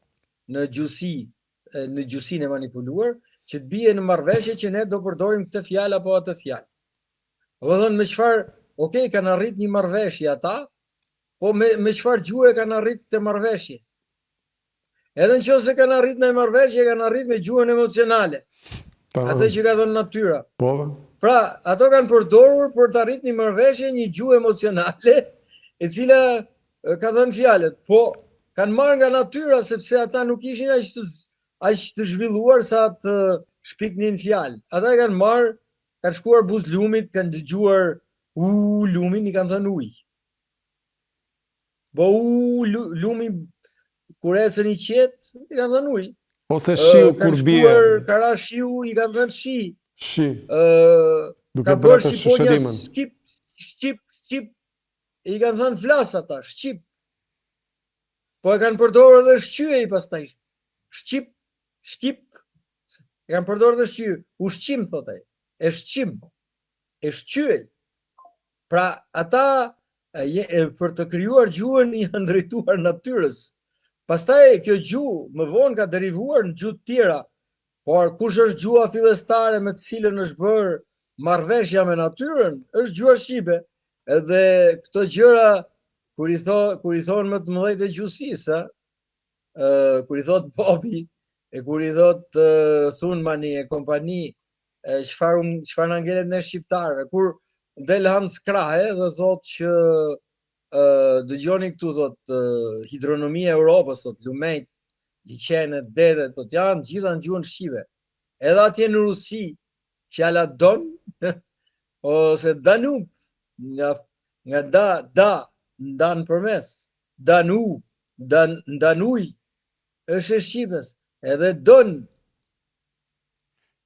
në gjuhësi në gjuhësinë e manipuluar, që të bie në marrëveshje që ne do përdorim këtë fjalë apo atë fjalë. Domethënë me çfarë, ok, kanë arrit një marrëveshje ata, po me me çfarë gjuhë kanë arrit këtë marrëveshje? Edhe në qoftë se kanë arrit një marrëveshje, kanë arrit me gjuhën emocionale. Atë që ka dhënë natyra. Po. Pra, ato kanë përdorur për të arrit një marrëveshje një gjuhë emocionale, e cila ka dhënë fjalët. Po, kanë marrë nga natyra sepse ata nuk ishin aq të aq të zhvilluar sa të shpiknin fjalë. Ata e kanë marrë, kanë shkuar buzë lumit, kanë dëgjuar u lumin, i kanë thënë ujë. Bo u lumi kur ecën i qetë, i kanë dhënë ujë. Ose shiu kur bie. Kanë shkuar ka ra shiu, i kanë dhënë shi. Shi. Ë, ka bërë shqiponja skip, shqip, shqip, i kanë thënë flas ata, shqip. Po e kanë përdorur edhe shqyej pastaj. Shqip, shkip, e kanë përdorur edhe shqyej. Ushqim thotë ai. E shqim. E shqyej. Pra, ata e, për të krijuar gjuhën i janë drejtuar natyrës. Pastaj kjo gjuhë më vonë ka derivuar në gjuhë të tjera. Por kush është gjuha fillestare me të cilën është bërë marrëveshja me natyrën, është gjuha shqipe. Edhe këto gjëra kur i tho, kur i thonë më të mëdhenjtë e gjuhësisë, ë, kur i thot Bobi e kur i thot Thunmani e kompani, çfarë çfarë na ngelet ne shqiptarëve kur del Hans Krahe dhe thotë që ë dëgjoni këtu thotë hidronomia e Europës thotë lumenjt, liqenet, detet, thotë janë gjitha në gjuhën shqipe. Edhe atje në Rusi. Fjala Don ose Danub nga nga da da ndan përmes Danu dan ndanuj është e shqipes edhe Don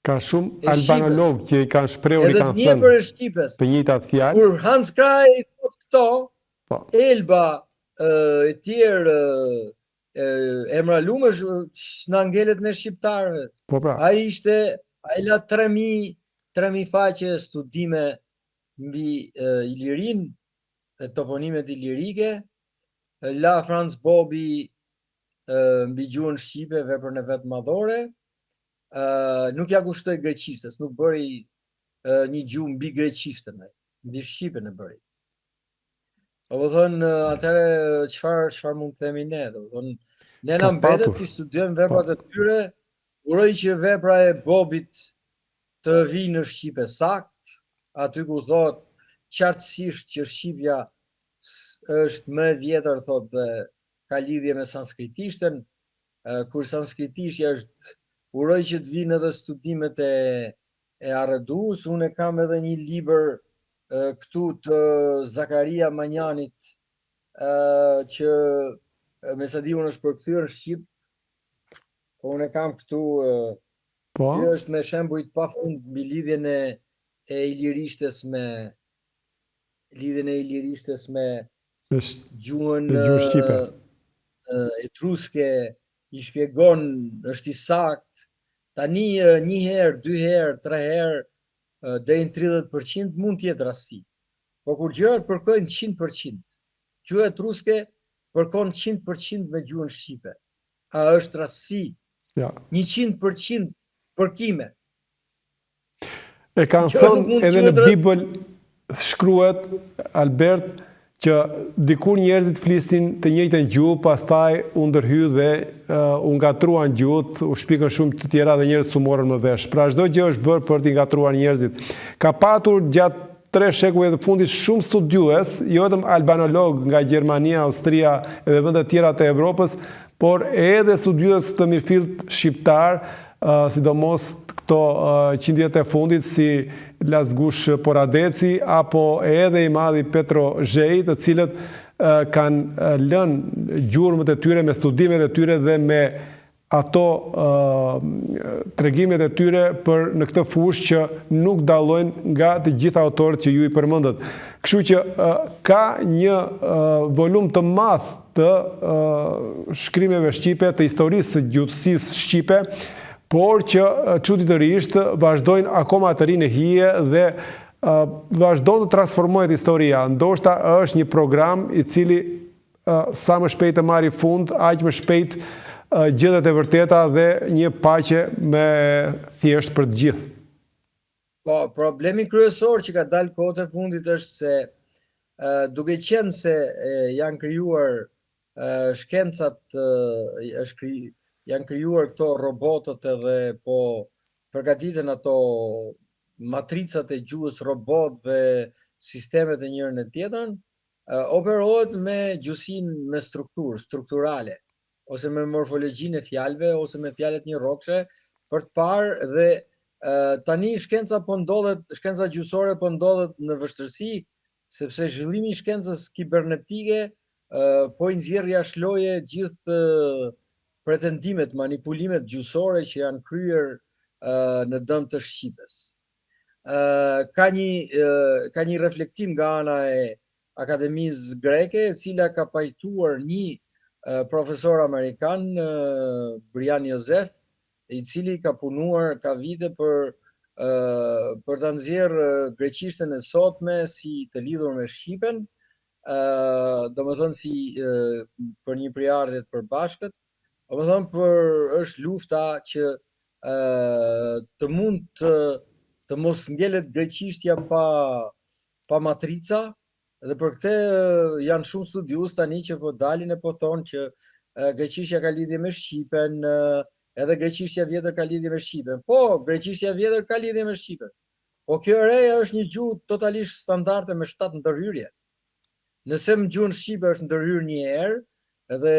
Ka shumë albanologë që i kanë shprehur i kanë thënë e shqipes. Të njëjtat fjalë. Kur Hans Krahe i thotë këto, po. Elba e tjerë emra lumësh s'na ngelet ne shqiptarëve. Po pra. Ai ishte ai la 3000 3000 faqe studime mbi Ilirinë e toponimet ilirike, la Franz Bobi mbi gjuhën shqipe, veprën e vet madhore, nuk ia kushtoi greqishtes, nuk bëri një gjuhë mbi greqishten ai, mbi shqipen e bëri. Domethënë, atëherë, çfarë, çfarë mund të themi ne? Domethënë, ne na mbetet t'i studiojmë veprat e po. tyre, uroj që vepra e Bobit të vijë në shqip e saktë, aty ku thotë qartësisht që shqipja është më e vjetër, thotë dhe ka lidhje me sanskritishten, kur sanskritishtja është uroj që të vijnë edhe studimet e e Aredusë, unë e kam edhe një libër këtu të Zakaria Manjanit që me sa di unë është përkthyer në shqip, po unë e kam këtu po. Kjo është me shembuj të pafund mbi lidhjen e e ilirishtes me lidhjen e ilirishtes me gjuhën gjuhën shqipe. Etruske i shpjegon, është i saktë. Tani një herë, dy herë, tre herë, deri në 30% mund të jetë rastësi. Po kur gjërat përkojnë 100%, gjuha etruske përkon 100% me gjuhën shqipe. A është rastësi? Ja. 100% përkime. E kanë thënë edhe në Bibël shkruhet Albert që dikur njerëzit flisnin të njëjtën gjuhë, pastaj u ndërhy dhe u ngatërruan gjuhët, u shpikën shumë të tjera dhe njerëzit s'u morën më vesh. Pra çdo gjë është bërë për t'i ngatërruar njerëzit. Ka patur gjatë tre shekujve të fundit shumë studiues, jo vetëm albanologë nga Gjermania, Austria edhe vende të tjera të Evropës, por edhe studiues të mirëfilltë shqiptarë, sidomos këto 100 vjet e fundit si Lasgush Poradeci apo edhe i madhi Petro Zheji, të cilët kanë lënë gjurmët e tyre me studimet e tyre dhe me ato tregimet e tyre për në këtë fushë që nuk dallojnë nga të gjithë autorët që ju i përmendët. Kështu që ka një volum të madh të shkrimeve shqipe, të historisë së gjuhësisë shqipe, por që çuditërisht vazhdojnë akoma të rrinë në hije dhe vazhdon të transformohet historia. Ndoshta është një program i cili sa më shpejt të marri fund, aq më shpejt gjendet e vërteta dhe një paqe më e thjeshtë për të gjithë. Po, problemi kryesor që ka dalë kohët e fundit është se duke qenë se janë krijuar shkencat, është kri, janë krijuar këto robotët edhe po përgatiten ato matricat e gjuhës robot dhe sistemet e njërën e tjetrën, operohet me gjuhësinë me strukturë, strukturale ose me morfologjinë e fjalëve ose me fjalët njërrokëshe për të parë dhe tani shkenca po ndodhet, shkenca gjuhësore po ndodhet në vështirësi sepse zhvillimi i shkencës kibernetike po i nxjerr jashtë loje gjithë pretendimet, manipulimet gjuhësore që janë kryer në dëm të shqipes. Ka një ka një reflektim nga ana e Akademisë Greke, e cila ka pajtuar një profesor amerikan, Brian Joseph, i cili ka punuar ka vite për për ta nxjerrë greqishten e sotme si të lidhur me shqipen, domethënë si për një prejardhje të përbashkët, domethënë për është lufta që të mund të të mos ngelet greqishtja pa pa matrica dhe për këtë janë shumë studiues tani që po dalin e po thonë që greqishtja ka lidhje me shqipen, edhe greqishtja e vjetër ka lidhje me shqipen. Po, greqishtja e vjetër ka lidhje me shqipen. Po kjo e reja është një gjuhë totalisht standarde me 7 ndërhyrje. Nëse në gjuhën shqipe është ndërhyrë një herë, edhe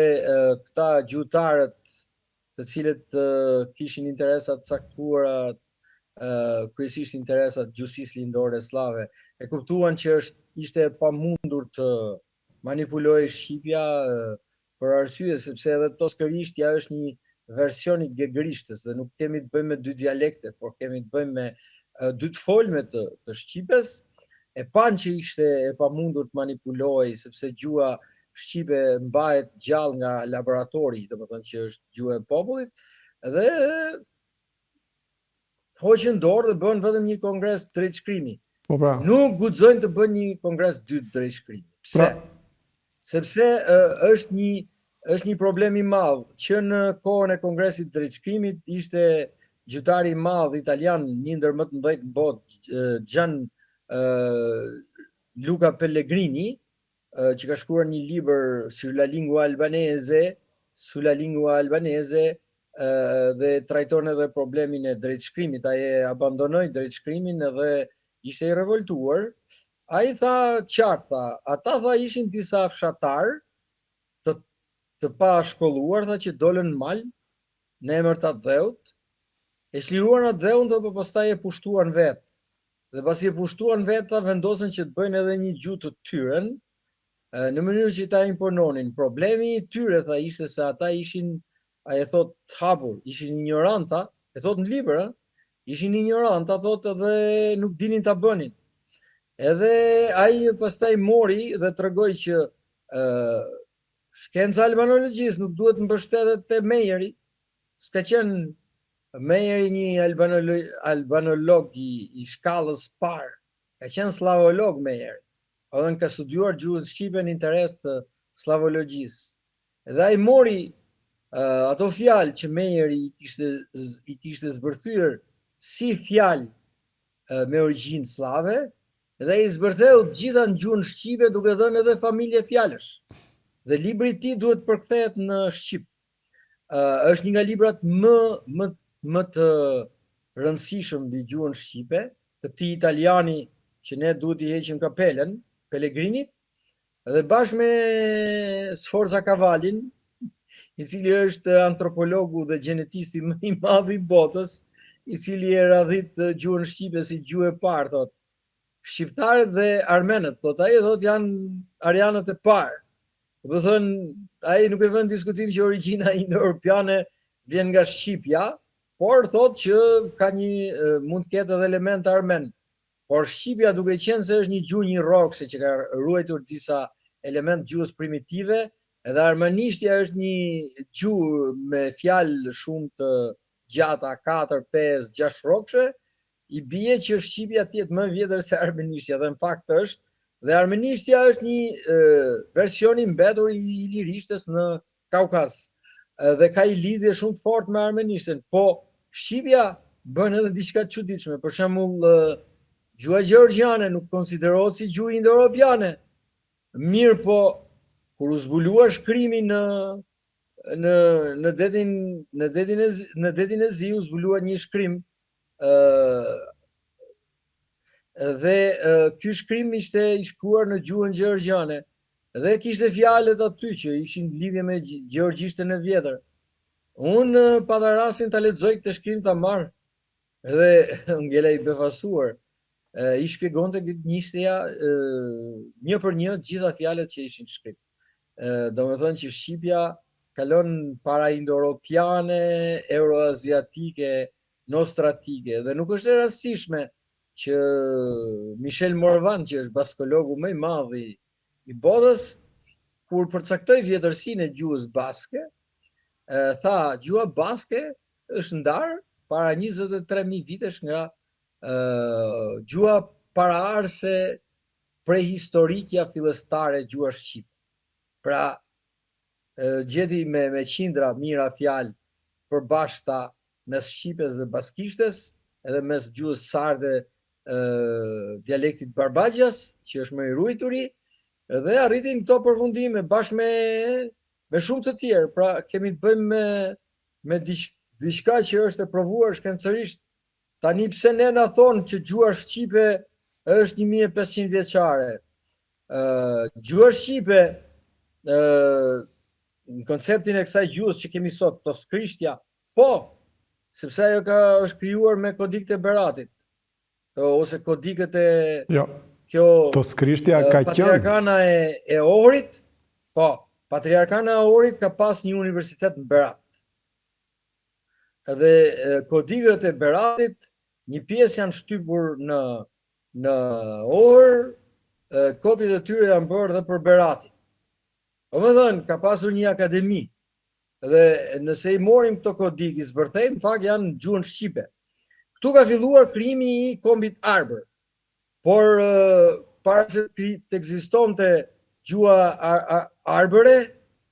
këta gjuhëtarët të cilët kishin interesa të caktuara. kryesisht interesat gjuhësisë lindore sllave, e kuptuan që është ishte e pamundur të manipulohej shqipja për arsye sepse edhe toskërishtja është një version i gegërishtes dhe nuk kemi të bëjmë me dy dialekte, por kemi të bëjmë me dy të folme të, të shqipes, e panë që ishte e pamundur të manipulohej sepse gjuha shqipe mbahet gjallë nga laboratori, domethënë që është gjuha e popullit, dhe hoqën dorë dhe bënë vetëm një kongres drejtshkrimi. Po pra. Nuk guxojnë të bëjnë një kongres dytë drejtshkrimi. Pse? Pra. Sepse është një është një problem i madh që në kohën e kongresit drejtshkrimit ishte gjuhëtari i madh italian, një ndër më të mëdhenjtë në botë, Gian Luca Pellegrini, që ka shkruar një libër Sulla lingua albanese, sulla lingua albanese dhe trajton edhe problemin e drejtshkrimit. Ai e abandonoi drejtshkrimin edhe ishte i revoltuar. Ai tha qartë, tha, ata tha ishin disa fshatarë të të pashkolluar, tha që dolën në mal në emër të atdheut, e çliruan atdheun, tha, po pastaj e pushtuan vetë. Dhe pasi e pushtuan vetë, tha, vendosën që të bëjnë edhe një gjuhë të tyren, në mënyrë që ta impononin. Problemi i tyre, tha, ishte se ata ishin, ai e thotë hapur, ishin injoranta, e thotë në libër, ë, ishin injoranta, thotë, dhe nuk dinin ta bënin. Edhe ai pastaj mori dhe tregoi që ë shkenca e albanologjisë nuk duhet të mbështetet te Mejeri, S'ka qenë Mejeri një albanolog, albanolog i, i shkallës parë, ka qenë sllavolog Mejeri. Domethënë ka studiuar gjuhën shqipe në interes të slavologjisë. Dhe ai mori uh, ato fjalë që Mejeri i kishte i kishte zbërthyer si fjalë uh, me origjinë sllave dhe i zbërtheu të gjitha në gjuhën shqipe duke dhënë edhe familje fjalësh. Dhe libri i tij duhet të përkthehet në shqip. Uh, është një nga librat më më më të rëndësishëm mbi gjuhën shqipe, të këtij italiani që ne duhet t'i heqim kapelen, Pellegrinit, dhe bashkë me Sforza Cavalin, i cili është antropologu dhe gjenetisti më i madh i botës, i cili e radhit gjuhën shqipe si gjuhë e parë, thotë. Shqiptarët dhe armenët, thotë ai, thotë janë arianët e parë. Domethënë, ai nuk e vë në diskutim që origjina indo-europiane vjen nga shqipja, por thotë që ka një mund të ketë edhe element armen. Por shqipja duke qenë se është një gjuhë njërrokëshe që ka ruajtur disa element gjuhës primitive, edhe armenishtja është një gjuhë me fjalë shumë të gjata, 4, 5, 6 rrokëshe, i bie që shqipja të jetë më e vjetër se armenishtja dhe në fakt është dhe armenishtja është një e, version i mbetur i ilirishtes në Kaukaz dhe ka një lidhje shumë të fortë me armenishten, po shqipja bën edhe diçka të çuditshme. Për shembull, gjuha gjeorgjiane nuk konsiderohet si gjuhë indoeuropiane. Mirëpo, kur u zbulua shkrimi në në në detin në detin e në detin e Zi u zbulua një shkrim dhe ky shkrim ishte i shkruar në gjuhën gjeorgjiane dhe kishte fjalët aty që ishin në lidhje me gjeorgjishten e vjetër. Unë pata rastin ta lexoj këtë shkrim ta marr dhe ngela i befasuar. I shpjegonte gegnishtja një për një të gjitha fjalët që ishin në shkrim. Domethënë që shqipja kalon para indoeuropiane, euroaziatike, nostratike dhe nuk është e rastësishme që Michel Morvan, që është baskologu më i madh i, i botës, kur përcaktoi vjetërsinë e gjuhës baske, e, tha gjuha baske është ndarë para 23.000 vitesh nga e, gjuha paraardhëse prehistorikja fillestare gjuha shqipe. Pra, gjeti me, me qindra mijëra fjalë përbashkëta mes shqipes dhe baskishtes, edhe mes gjuhës sarde dialektit barbagjas, që është më i ruajturi, dhe arriti këto përfundime bashkë me me shumë të tjerë. Pra kemi të bëjmë me me diç, diçka që është e provuar shkencërisht. Tani pse ne na thonë që gjuha shqipe është 1500 vjeçare? Ë gjuha shqipe ë në konceptin e kësaj gjuhës që kemi sot, toskrishtja, po. sepse ajo ka është krijuar me kodikët e Beratit, ose kodikët e jo. Kjo Toskërishtja ka qenë Patriarkana e e Ohrit, po, Patriarkana e Ohrit ka pas një universitet në Berat. Dhe kodikët e Beratit, një pjesë janë shtypur në në Ohër, kopjet e tyre janë bërë dhe për Beratin. Domethënë, ka pasur një akademi Dhe nëse i morim këto kodikë, i zbërthejmë, në fakt janë në gjuhën shqipe. Këtu ka filluar krijimi i kombit arbër. Por para se të ekzistonte gjuha arbëre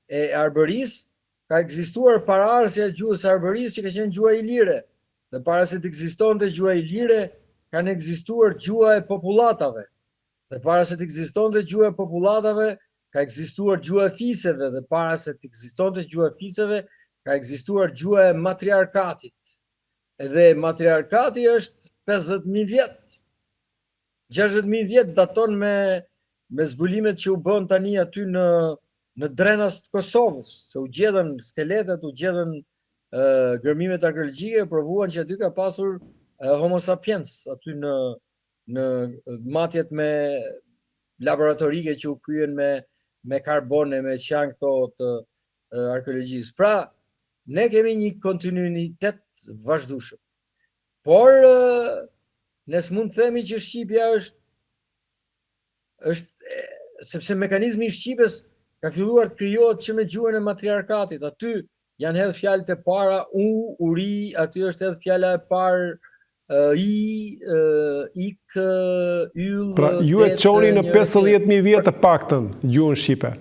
e Arbërisë, ka ekzistuar paraardhësja e gjuhës së Arbërisë që ka qenë gjuha ilire. Dhe para se të ekzistonte gjuha ilire, kanë ekzistuar gjuha e popullatave. Dhe para se të ekzistonte gjuha e popullatave, ka ekzistuar gjuha e fiseve dhe para se të ekzistonte gjuha e fiseve, ka ekzistuar gjuha e matriarkatit. Dhe matriarkati është 50.000 vjet. 60.000 vjet daton me me zbulimet që u bënë tani aty në në Drenas të Kosovës, se u gjetën skeletet, u gjetën gërmimet arkeologjike, provuan që aty ka pasur homo sapiens aty në në matjet me laboratorike që u kryen me me karbon e me ç'janë këto të arkeologjisë. Pra, ne kemi një kontinuitet vazhdueshëm. Por ne s'mund të themi që shqipja është është sepse mekanizmi i shqipes ka filluar të krijohet që me gjuhën e matriarkatit. Aty janë hedh fjalët e para u, uri, aty është hedh fjala e parë i, ik, yll, Pra, ju e çoni në 50.000 vjet të paktën gjuhën shqipe.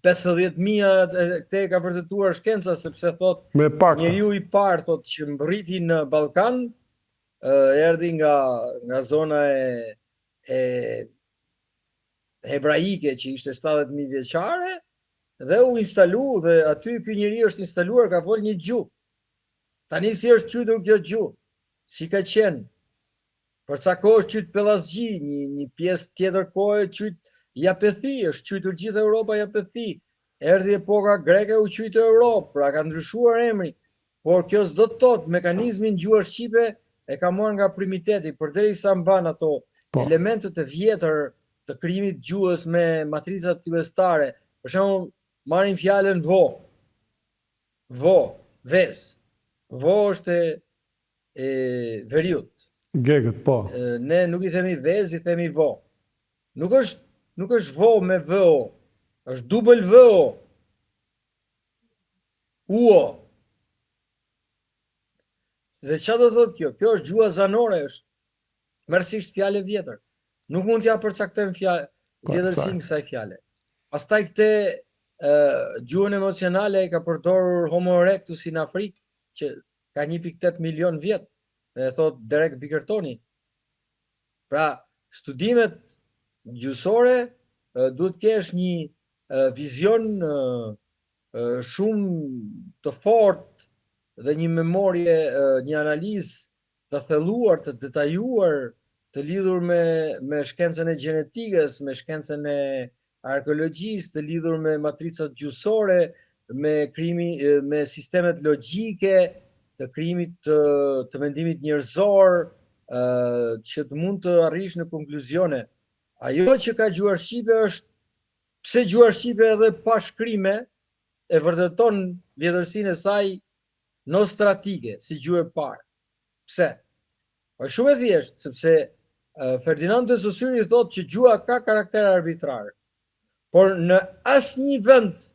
50.000 këtë e ka vërtetuar shkenca sepse thot Me njeriu i parë thot që mbërriti në Ballkan erdhi nga nga zona e e hebraike që ishte 70.000 vjeçare dhe u instalu dhe aty ky njeri është instaluar ka fol një gjuhë. Tani si është quajtur kjo gjuhë? Si ka qenë? Për ca kohë është quajtur Pellazgji, një një pjesë tjetër kohe quajt Japethi, është quajtur gjithë Europa Japethi. Erdhi epoka greke u quajt Europë, pra ka ndryshuar emri. Por kjo s'do të thotë mekanizmin gjuha shqipe e ka marrë nga primiteti, përderisa mban ato po. elementët e vjetër të krijimit të gjuhës me matricat fillestare. Për shembull, marrim fjalën vo. Vo, vezë. Vo është e, e veriut. Gegët, po. Ne nuk i themi vezë, i themi vo. Nuk është nuk është vo me V O, është W O. Uo. Dhe ça do thotë kjo? Kjo është gjuha zanore, është tmerrësisht fjalë e vjetër. Nuk mund t'ja përcaktojmë fjalë po, vjetërsinë kësaj fjale. Pastaj këtë gjuhën emocionale e ka përdorur Homo erectus në Afrikë, që ka 1.8 milion vjet, dhe e thot Derek Bickertoni. Pra, studimet gjuhësore duhet të kesh një vizion shumë të fortë dhe një memorie, një analizë të thelluar, të detajuar, të lidhur me me shkencën e gjenetikës, me shkencën e arkeologjisë, të lidhur me matricat gjuhësore, me krimi, me sistemet logjike të krijimit të, të mendimit njerëzor, që të mund të arrish në konkluzione. Ajo që ka gjuha shqipe është Pse gjuha shqipe edhe pa shkrime e vërteton vjetërsinë e saj nostratike, si gjuhë e parë? Pse? Është shumë e thjeshtë, sepse Ferdinand de Saussure thotë që gjuha ka karakter arbitrar. Por në asnjë vend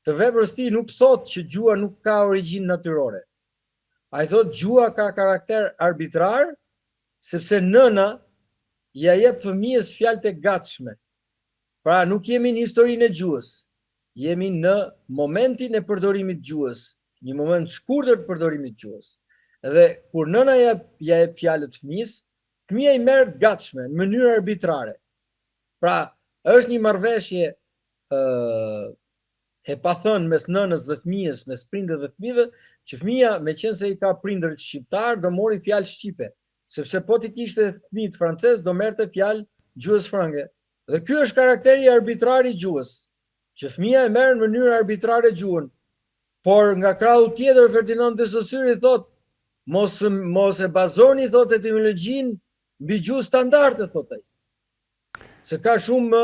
të veprës tij nuk thotë që gjuha nuk ka origjinë natyrore. Ai thotë gjuha ka karakter arbitrar, sepse nëna ia jep fëmijës fjalët e gatshme. Pra nuk jemi në historinë e gjuhës, jemi në momentin e përdorimit të gjuhës, një moment të shkurtër të përdorimit të gjuhës. Dhe kur nëna ia ia jep fjalët fëmijës, fëmija i merr të gatshme në mënyrë arbitrare. Pra, është një marrëveshje ë e pathënë mes nënës dhe fëmijës, mes prindërve dhe fëmijëve, që fëmija, meqenëse i ka prindërit shqiptarë, do mori fjalë shqipe, sepse po t'i kishte fëmijët francez, do merrte fjalë gjuhës frënge. Dhe ky është karakteri arbitrar i gjuhës, që fëmija e merr në mënyrë arbitrare gjuhën. Por nga krahu tjetër Ferdinand de Saussure thotë mos mos e bazoni thotë etimologjinë mbi gjuhë standarde thotë ai. Se ka shumë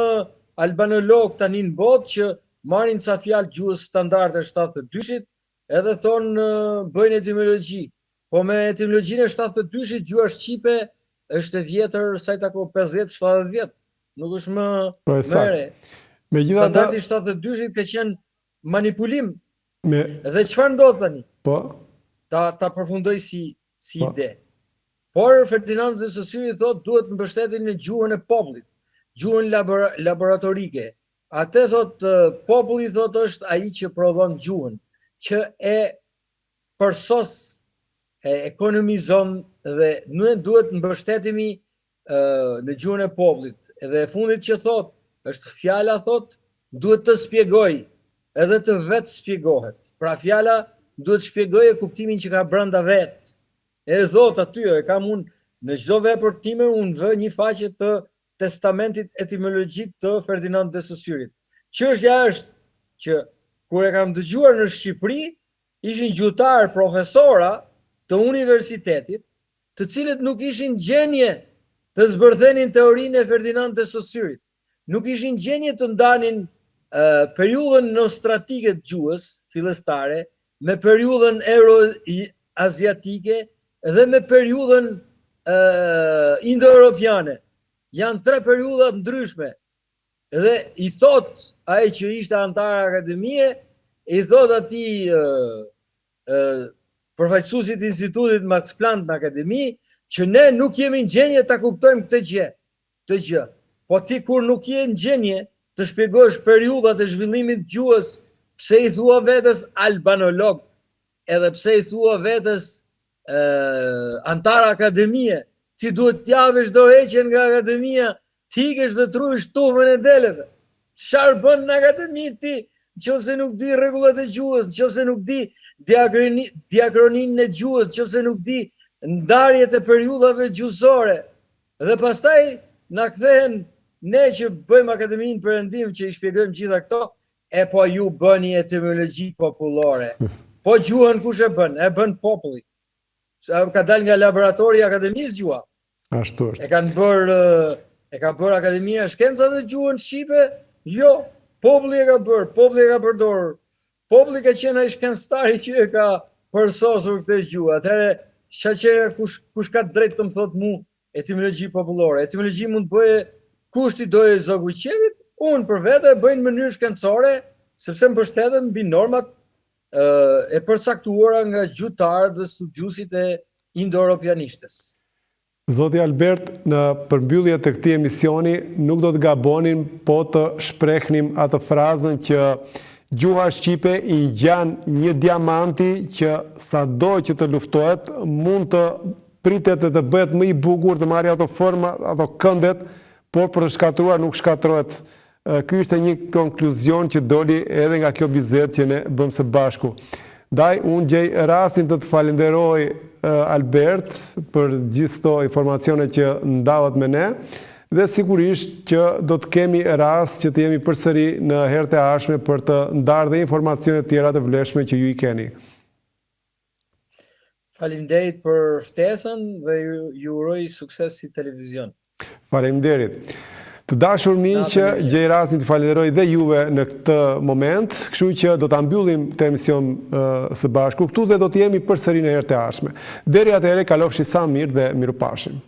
albanologë tani në botë që marrin ca fjalë gjuhës standarde 72-shit edhe thonë bëjnë etimologji. Po me etimologjinë e 72-shit gjuha shqipe është e vjetër sa i takon 50-70 vjet. Nuk është më po, më e re. Megjithatë standardi 72-shit ka qenë manipulim. Me Dhe çfarë ndodh tani? Po. Ta ta përfundoj si si po. ide. Por Ferdinand de Saussure thotë duhet të mbështeteni në gjuhën e popullit, gjuhën labora, laboratorike. Atë thotë populli thotë është ai që prodhon gjuhën, që e përsos, e ekonomizon dhe ne duhet të mbështetemi në gjuhën e popullit. Edhe e fundit që thotë, është fjala thotë, duhet të shpjegojë edhe të vetë shpjegohet. Pra fjala duhet të shpjegojë kuptimin që ka brenda vet. E thotë aty, e kam unë në çdo vepër time unë vë një faqe të testamentit etimologjik të Ferdinand de Saussure-it. Çështja është që kur e kam dëgjuar në Shqipëri, ishin gjuhëtarë profesora të universitetit, të cilët nuk ishin gjendje të zbërthenin teorinë e Ferdinand de Saussure-it, nuk ishin gjendje të ndanin periudhën nostratike të gjuhës fillestare me periudhën euroaziatike dhe me periudhën indoeuropiane. Janë tre periudha të ndryshme. Dhe i thot ai që ishte anëtar akademie, i thot atij përfaqësuesit të Institutit Max Planck në akademi, që ne nuk jemi në gjendje ta kuptojmë këtë gjë, këtë gjë. Po ti kur nuk je në gjendje të shpjegosh periudhat e zhvillimit të gjuhës, pse i thua vetes albanolog, edhe pse i thua vetes anëtar akademie, ti duhet të japësh dorëheqjen nga akademia, të ikësh dhe të ruash tufën e deleve. Çfarë bën në akademi ti, në qoftë se nuk di rregullat e gjuhës, në qoftë se nuk di diakroninë e gjuhës, në qoftë se nuk di ndarjet e periudhave gjuhësore. Dhe pastaj na kthehen ne që bëjmë akademinë Perëndim që i shpjegojmë gjitha këto, e po ju bëni etimologji popullore. Po gjuhën kush e bën? E bën populli. Ka dalë nga laboratori i akademisë gjuha. Ashtu është. E kanë bërë e ka bërë Akademia e Shkencave gjuhën shqipe? Jo, populli e ka bërë, populli e ka përdorur. Populli ka qenë ai shkencëtari që e ka përsosur këtë gjuhë. Atëherë, çka që kush kush ka të drejtë të më thotë mu etimologji popullore? Etimologji mund të bëjë kush t'i dojë zogu i qejfit, unë për vete e bëj në mënyrë shkencore, sepse mbështetem mbi normat e përcaktuara nga gjuhëtarët dhe studiuesit e indoeuropianishtes. Zoti Albert, në përmbyllje të këtij emisioni nuk do të gabonim po të shprehnim atë frazën që gjuha shqipe i ngjan një diamanti që sado që të luftohet mund të pritet dhe të bëhet më i bukur, të marrë ato forma, ato këndet, por për të shkatërruar nuk shkatërrohet Ky ishte një konkluzion që doli edhe nga kjo bisedë që ne bëmë së bashku. Ndaj unë gjej rastin të të falenderoj Albert për gjithë këto informacione që ndavat me ne dhe sigurisht që do të kemi rast që të jemi përsëri në herët e ardhshme për të ndarë dhe informacione të tjera të vlefshme që ju i keni. Faleminderit për ftesën dhe ju, ju uroj sukses si televizion. Faleminderit. Të dashur miq, gjej rastin të falenderoj dhe juve në këtë moment, kështu që do ta mbyllim këtë emision së bashku këtu dhe do të jemi përsëri në herët e ardhshme. Deri atëherë kalofshi sa mirë dhe mirupafshim.